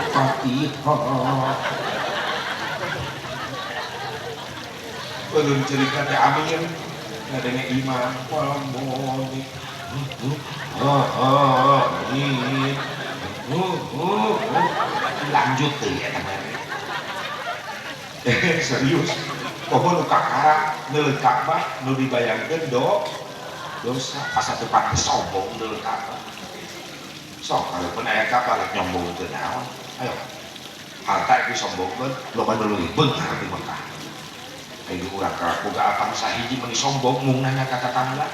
Fatihah. Belum cerita teh amin, ngadenge imam kolomoni. Amin. Lanjut teh eta mah. Serius. Komo nu kakara neuleut Ka'bah nu dibayangkeun dosa asa teu pantes sombong neuleut Ka'bah. Sok kalaupun aya Ka'bah rek nyombong teu naon. Ayo. Harta ieu sombongkeun loba nu leuwih beunghar di Mekah. Ayo urang karak boga apang sahiji meuni sombong mung nanya ka tatangga.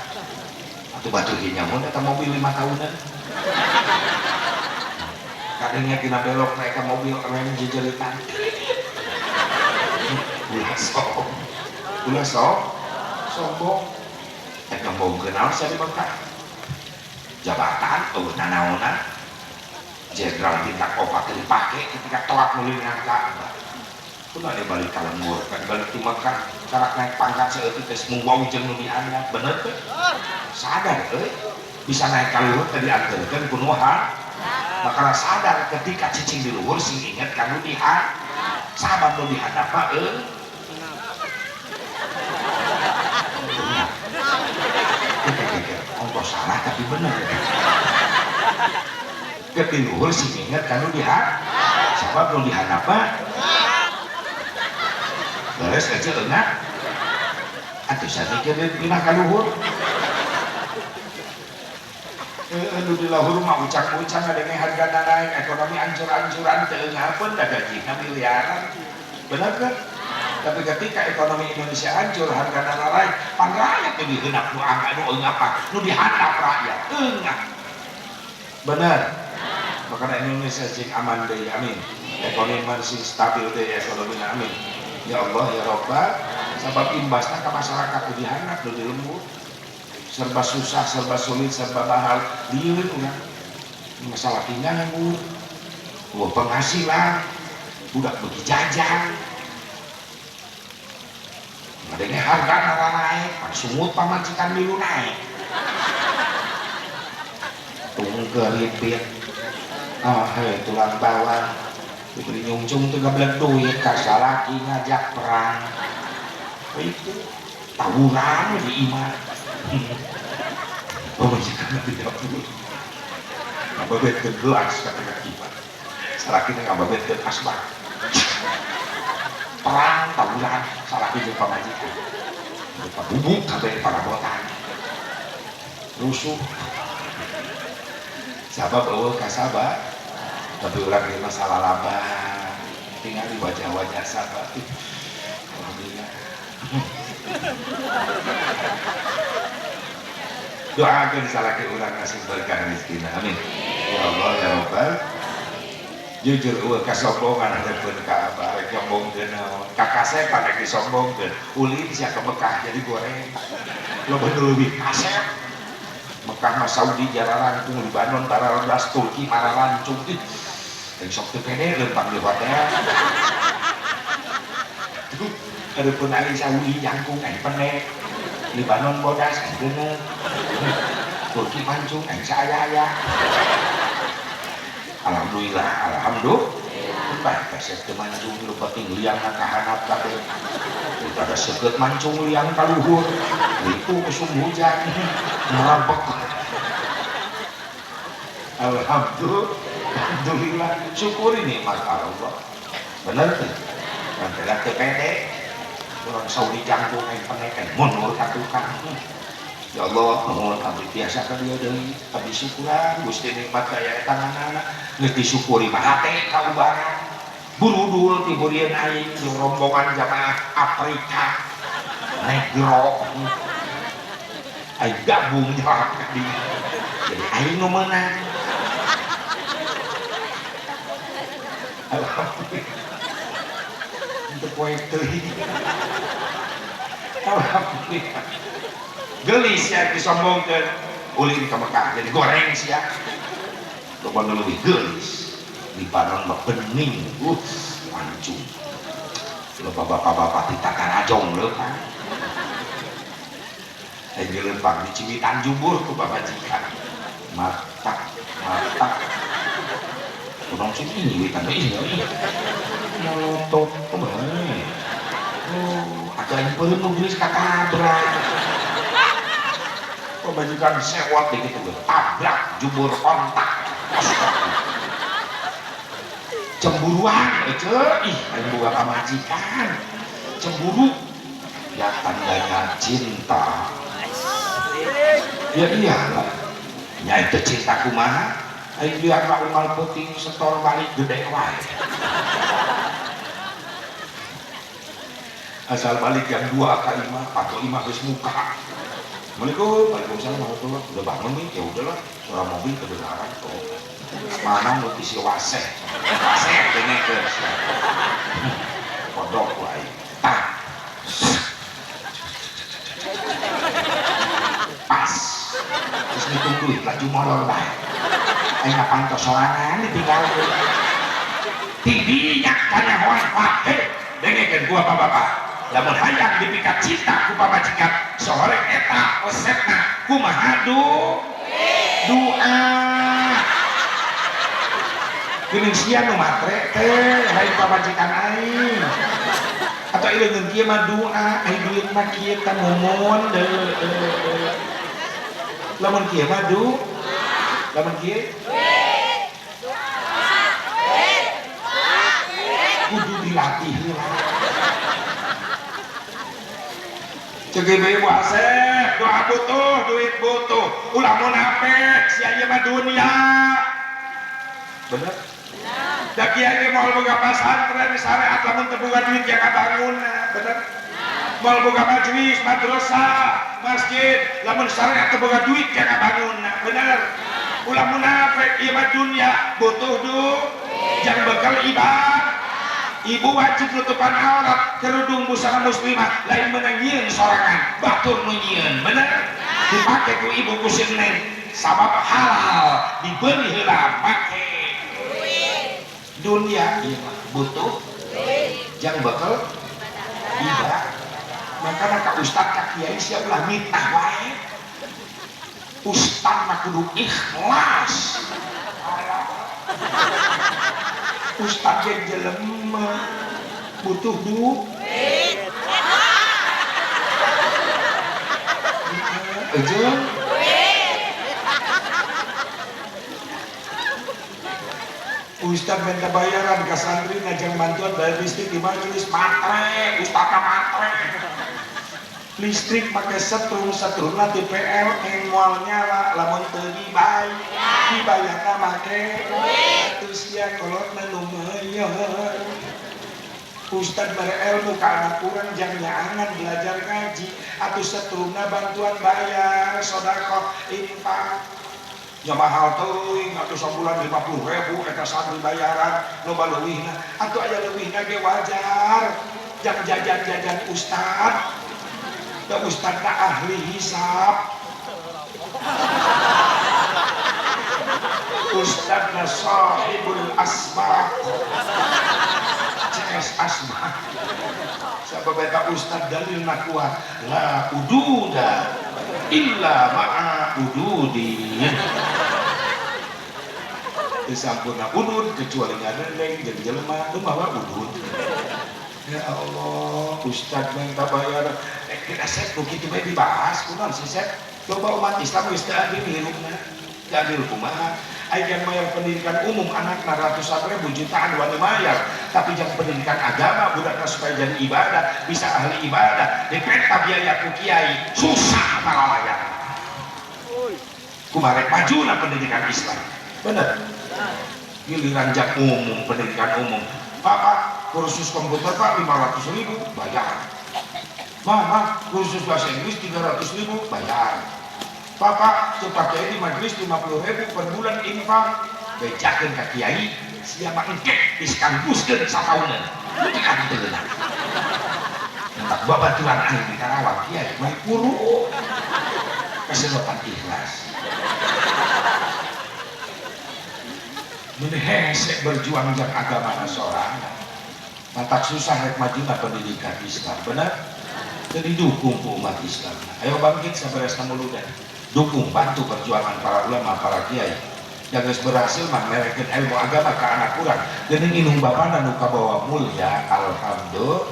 Atuh batur ge nyamun eta mobil 5 tahunan. Kadangnya dina belok naik ka mobil rem jejelitan. Ulah sombong. Ulah sombong. Rek nyombongkeun naon sia di Mekah? Jabatan eueuh nanaonan. Jenderal bintang opat teu dipake ketika toat nulingan Ka'bah. Kunaon dia balik ka lembur, kan balik di Mekah, karak naik pangkat saeutik geus mungwau jeung nu diandap, bener teu? Sadar euy, bisa naik ka luhur teh dianterkeun ku nu maka sadar ketika cicing di luhur sing inget ka nu dihandap. Sabab nu dihandap mah euy. Ongkoh salah tapi bener. Ke di luhur sing inget ka nu dihandap. Sabab nu dihandap mah beres aja enak. Atuh saya mikir pindah ka luhur. Nu di luhur mah ucang-ucang ada harga naik, ekonomi ancur-ancuran teu ngapeun da gajina miliaran. Bener kan? Tapi ketika ekonomi Indonesia hancur, harga naik, pan rakyat nu diheunap nu angka nu eungap nu dihandap rakyat eungap. Bener. Makanya Indonesia sing aman deui, amin. Ekonomi masih stabil deui ekonomi, amin. Ya Allah ya Rabbal, sabab imbasna ka masyarakat nu dihandap nu di lembur. Serba susah, serba sulit, serba mahal, lieur urang. Masalah nganggur, eueuh penghasilan, budak beuki jajan. Ngadenge harga naik, sungut pamajikan milu naik. Tung keripit, ah hei tulang bawang, diberi nyungcung teu gablek duit, ka salaki ngajak perang. Itu tawuran di imah. Pamajikan di dapur. Ngababetkeun gelas ka tengah imah. Salakina ngababetkeun asbak. Perang tawuran salaki jeung pamajikan. Bubuk kabeh parabotan. Rusuh. Sabab eueuh kasaba, tapi urang ieu mah salalaban. Tingali wajah-wajah sahabat. Alhamdulillah. Doakeun salaki urang kasih berkah rezekina. Amin. Ya Allah ya Rabbal. Jujur eueuh kasombongan hadeupeun ka abah rek nyombongkeun naon. Ka kasepan rek disombongkeun. Ulin sia ke Mekah jadi goreng. Loba nu leuwih kasep. Mekah mah Saudi jararangkung, Libanon bararabas, Turki mararancung. Ih, yang sok teu pede leumpang di hotel. Hadeupeun aing Saudi jangkung aing pendek. Libanon bodas aing geuneuh. Turki mancung aing saaya-aya. Alhamdulillah, alhamdulillah. Bah, pesek teu mancung lu penting liang ka handap kabeh. Daripada seukeut mancung liang ka luhur. Itu musim hujan merabek. Alhamdulillah, syukuri nikmat Allah. Bener tuh. Kan teh pede. Orang Saudi jangkung aing pendek aing mundur ka tukang. Ya Allah, nuhun abdi tiasa ka dieu deui. Abdi syukuran Gusti nikmat kaya eta nganana. Geus disyukuri mah hate kaubaran. Burudul ti burieun aing jeung rombongan jamaah Afrika. Negro. Aing gabung nyelak ka dieu. Jadi aing nu meunang. Alhamdulillah. Untuk poe teuing. Alhamdulillah. Gelis ya disombongkeun ulin ke Mekah jadi goreng sia. Loba nu leuwih geulis. Libanon mah bening, mancung. Loba bapak-bapak di Takarajong leumpang. Aing leumpang di Ciwitan Jubur ku pamajikan. Matak, matak. Kurang sih ini witan deui ih. Molotot bae. Oh, agak yang peureum nu geulis katabrak. Pemajikan sewot deh gitu, tabrak jubur kontak. Cemburuan ece, ih aing boga pamajikan. Cemburu ya tandanya cinta. Ya iyalah. Nya itu cinta kumaha? Aing liar lah unggal peuting setor balik gede wae. Asal balik jam 2 ka imah, atau imah geus muka. Assalamualaikum, waalaikumsalam warahmatullahi. Udah bangun nih, ya udahlah, suara mobil kedengaran kok. Mana nu isi waseh, waseh dengekeun. Kodok wae. Tah. Pas. Terus ngitung duit laju molor bae. Aing pantos sorangan ditinggalkeun. Tidinya kanyahoan pake dengekeun gua bapak-bapak. Lamun hayang dipikat cinta ku pamajikan sore eta resepna kumaha doa. Geuning sia nu matre teh hayang pamajikan aing. Atau ieu leungeun kieu mah doa, ai duit mah kieu tah mumun deui. Lamun kieu mah doa. Lamun kieu kudu dilatih heula. Cek ibu Asep, doa butuh, duit butuh, ulah munafik, sia ieu mah dunia. Bener? Da kiai ge moal boga pasantren syariat lamun teu boga duit yang ngabangunna, bener? Moal boga majelis, madrasah, masjid, lamun syariat teu boga duit yang ngabangunna, bener? Ulah munafik, ieu mah dunia, butuh duit, jang bekal ibadah. Ibu wajib nutupan aurat, kerudung busana muslimah, lain menang nyieun sorangan, batur nu nyieun, bener? Dipake ku ibu ku si neng, sabab halal dibeli heula make. Dunia ieu mah butuh jang bekal ibadah. Makana ka ustad ka kiai sia ulah mitnah wae. Ustad mah kudu ikhlas. Ustad ge jelema butuh duit. Ejeng Ustad minta bayaran ke santri ngajang bantuan bayar listrik di majelis, matre, ustad matre. Listrik pakai setrum, setrumna di PLN moal nyala, lamun teu dibayar, dibayarna make terus sia kolotna nu meunyer. Ustad mere ilmu ka anak urang jang nyaangan belajar ngaji, atuh setrumna bantuan bayar, sedekah, infak. Ya mahal teuing atuh sabulan 50.000 eta santri bayaran loba leuwihna, atuh aya leuwihna ge wajar. Jang jajan-jajan ustad. Da ustad na ahli hisab. Ustad na sahibul asbab. CS asbab. Sabab eta ustad dalilna kuat, la ududa illa ma'a ududin. Teu sampurna udud kecuali nganendeng jeung jelema nu mawa udud. Ya Allah, ustad minta bayar. Kita sep begitu bae dibahas kunaon sih sep? Coba umat Islam geus teu adil hirupna. Teu adil kumaha? Aya yang bayar pendidikan umum anakna ratusan ribu jutaan wani mayar, tapi jang pendidikan agama budakna supaya jadi ibadah, bisa ahli ibadah, dipenta biaya ku kiai, susah malalayang. Kumaha rek majuna pendidikan Islam? Bener? Giliran jang umum pendidikan umum. Pak, Pak, kursus komputer Pak 500.000 bayar. Mama, kursus bahasa Inggris 300.000 bayar. Papa, cepat kiai di majelis 50.000 per bulan infak. Bejakeun ka kiai, sia mah engke diskampuskeun sataunan. Tekan teu geunah. Tak babaturan aing di Karawang kiai mah kuru. Kasedotan ikhlas. Mun hese berjuang jang agama sorangan. Matak susah rek majuna pendidikan Islam, bener? Teu didukung ku umat Islam. Ayo bangkit saberesna muludan. Dukung, bantu perjuangan para ulama, para kiai. Yang geus berhasil mah merekeun ilmu agama ka anak urang. Geuning indung bapana nu kabawa mulia, alhamdulillah.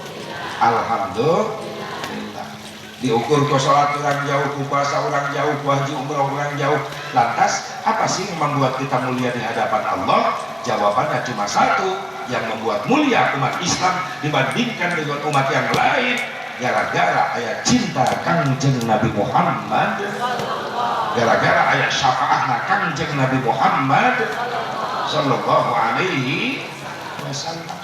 Alhamdulillah. Diukur ku salat urang jauh, ku puasa urang jauh, ku haji umroh urang jauh. Lantas apa sih yang membuat kita mulia di hadapan Allah? Jawabannya cuma satu, yang membuat mulia umat Islam dibandingkan dengan umat yang lain, gara-gara ayat cinta Kangjeng Nabi Muhammad, gara-gara ayat syafaahna Kangjeng Nabi Muhammad sallallahu alaihi wasallam.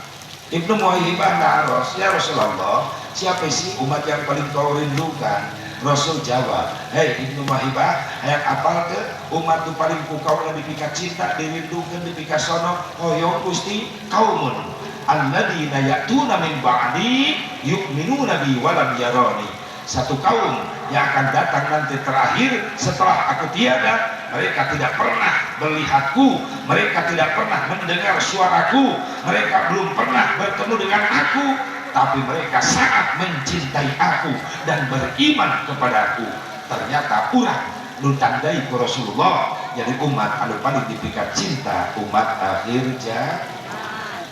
Ibnu Muhayyibah naros, ya Rasulullah, siapa sih umat yang paling kau rindukan? Rasul jawab, hei Ibnu Muhayyibah, hayang apal ke umat tu paling ku kau dipika cinta, dirindukan, dipika sono, hoyong Gusti kaumun alladzina ya'tuna min ba'di yu'minuna bi walam yarani. Satu kaum yang akan datang nanti terakhir setelah aku tiada, mereka tidak pernah melihatku, mereka tidak pernah mendengar suaraku, mereka belum pernah bertemu dengan aku, tapi mereka sangat mencintai aku dan beriman kepadaku. Ternyata urang nu tandai ku Rasulullah jadi umat anu paling dipikat cinta umat akhir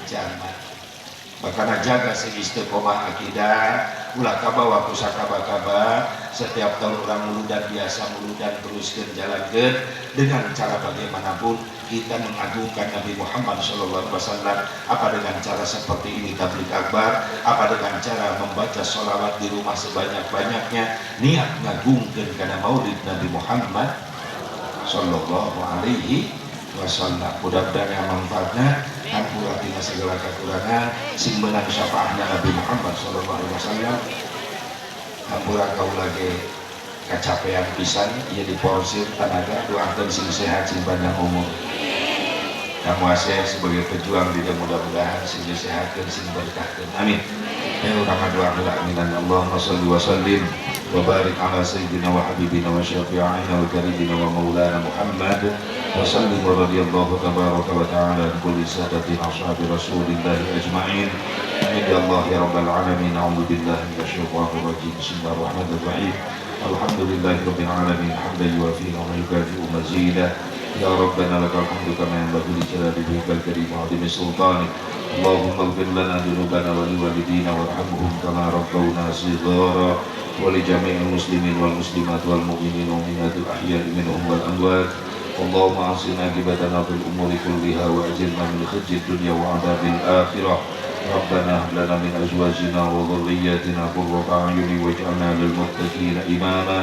zaman. Makana jaga sing istiqomah akidah, ulah kabawa ku sakaba-kaba. Setiap tahun urang muludan biasa, muludan teruskan, jalankan dengan cara bagaimanapun kita mengagungkan Nabi Muhammad SAW. Apa dengan cara seperti ini, tabligh akbar, apa dengan cara membaca sholawat di rumah sebanyak-banyaknya, niat ngagungkan karena maulid Nabi Muhammad Sallallahu Alaihi Wasallam. Mudah-mudahan yang manfaatnya, hampura tina segala kekurangan, sing menang syafaatnya Nabi Muhammad Sallallahu Alaihi Wasallam. Hampura kaula ge kacapean pisan ieu, diporsir tenaga. Doakeun sing sehat, sing panjang umur. Kamu Asep sebagai pejuang di, mudah-mudahan sing disehatkeun, sing berkahkeun, amin ya. Urang doa heula, aminan. Allahumma shalli wa sallim wa barik ala sayyidina wa habibina wa syafi'ina wa karimina wa maulana Muhammad wa sallim wa radiyallahu tabaraka wa ta'ala an kulli sadatin ashabi rasulillahi ajma'in. Amin ya Allah ya rabbal alamin. A'udzu billahi minasyaitonir rajim. Bismillahirrahmanirrahim. Alhamdulillahi rabbil alamin, hamdan yuwafi wa yukafi'u mazidah. يا ربنا لك الحمد كما ينبغي لجلال وجهك الكريم وعظيم سلطانك. اللهم اغفر لنا ذنوبنا ولوالدينا وارحمهم كما ربونا صغارا، ولجميع المسلمين والمسلمات والمؤمنين والمؤمنات الأحياء منهم والأموات. اللهم أحسن عاقبتنا في الأمور كلها وأجرنا من خزي الدنيا وعذاب الآخرة. ربنا هب لنا من أزواجنا وذرياتنا قرة أعين واجعلنا للمتقين إماما.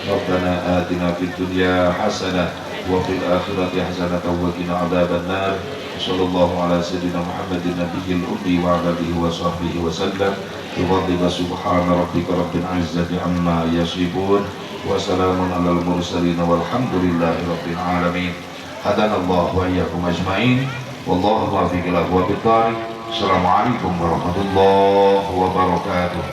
ربنا آتنا في الدنيا حسنة وفي الآخرة حسنة وقنا عذاب النار. صلى الله على سيدنا محمد النبي الأمي وعلى آله وصحبه وسلم. بفضلك. سبحان ربك رب العزة عما يصفون وسلام على المرسلين والحمد لله رب العالمين. هدانا الله وإياكم أجمعين، والله الموفق إلى أقوم الطريق. السلام عليكم ورحمة الله وبركاته.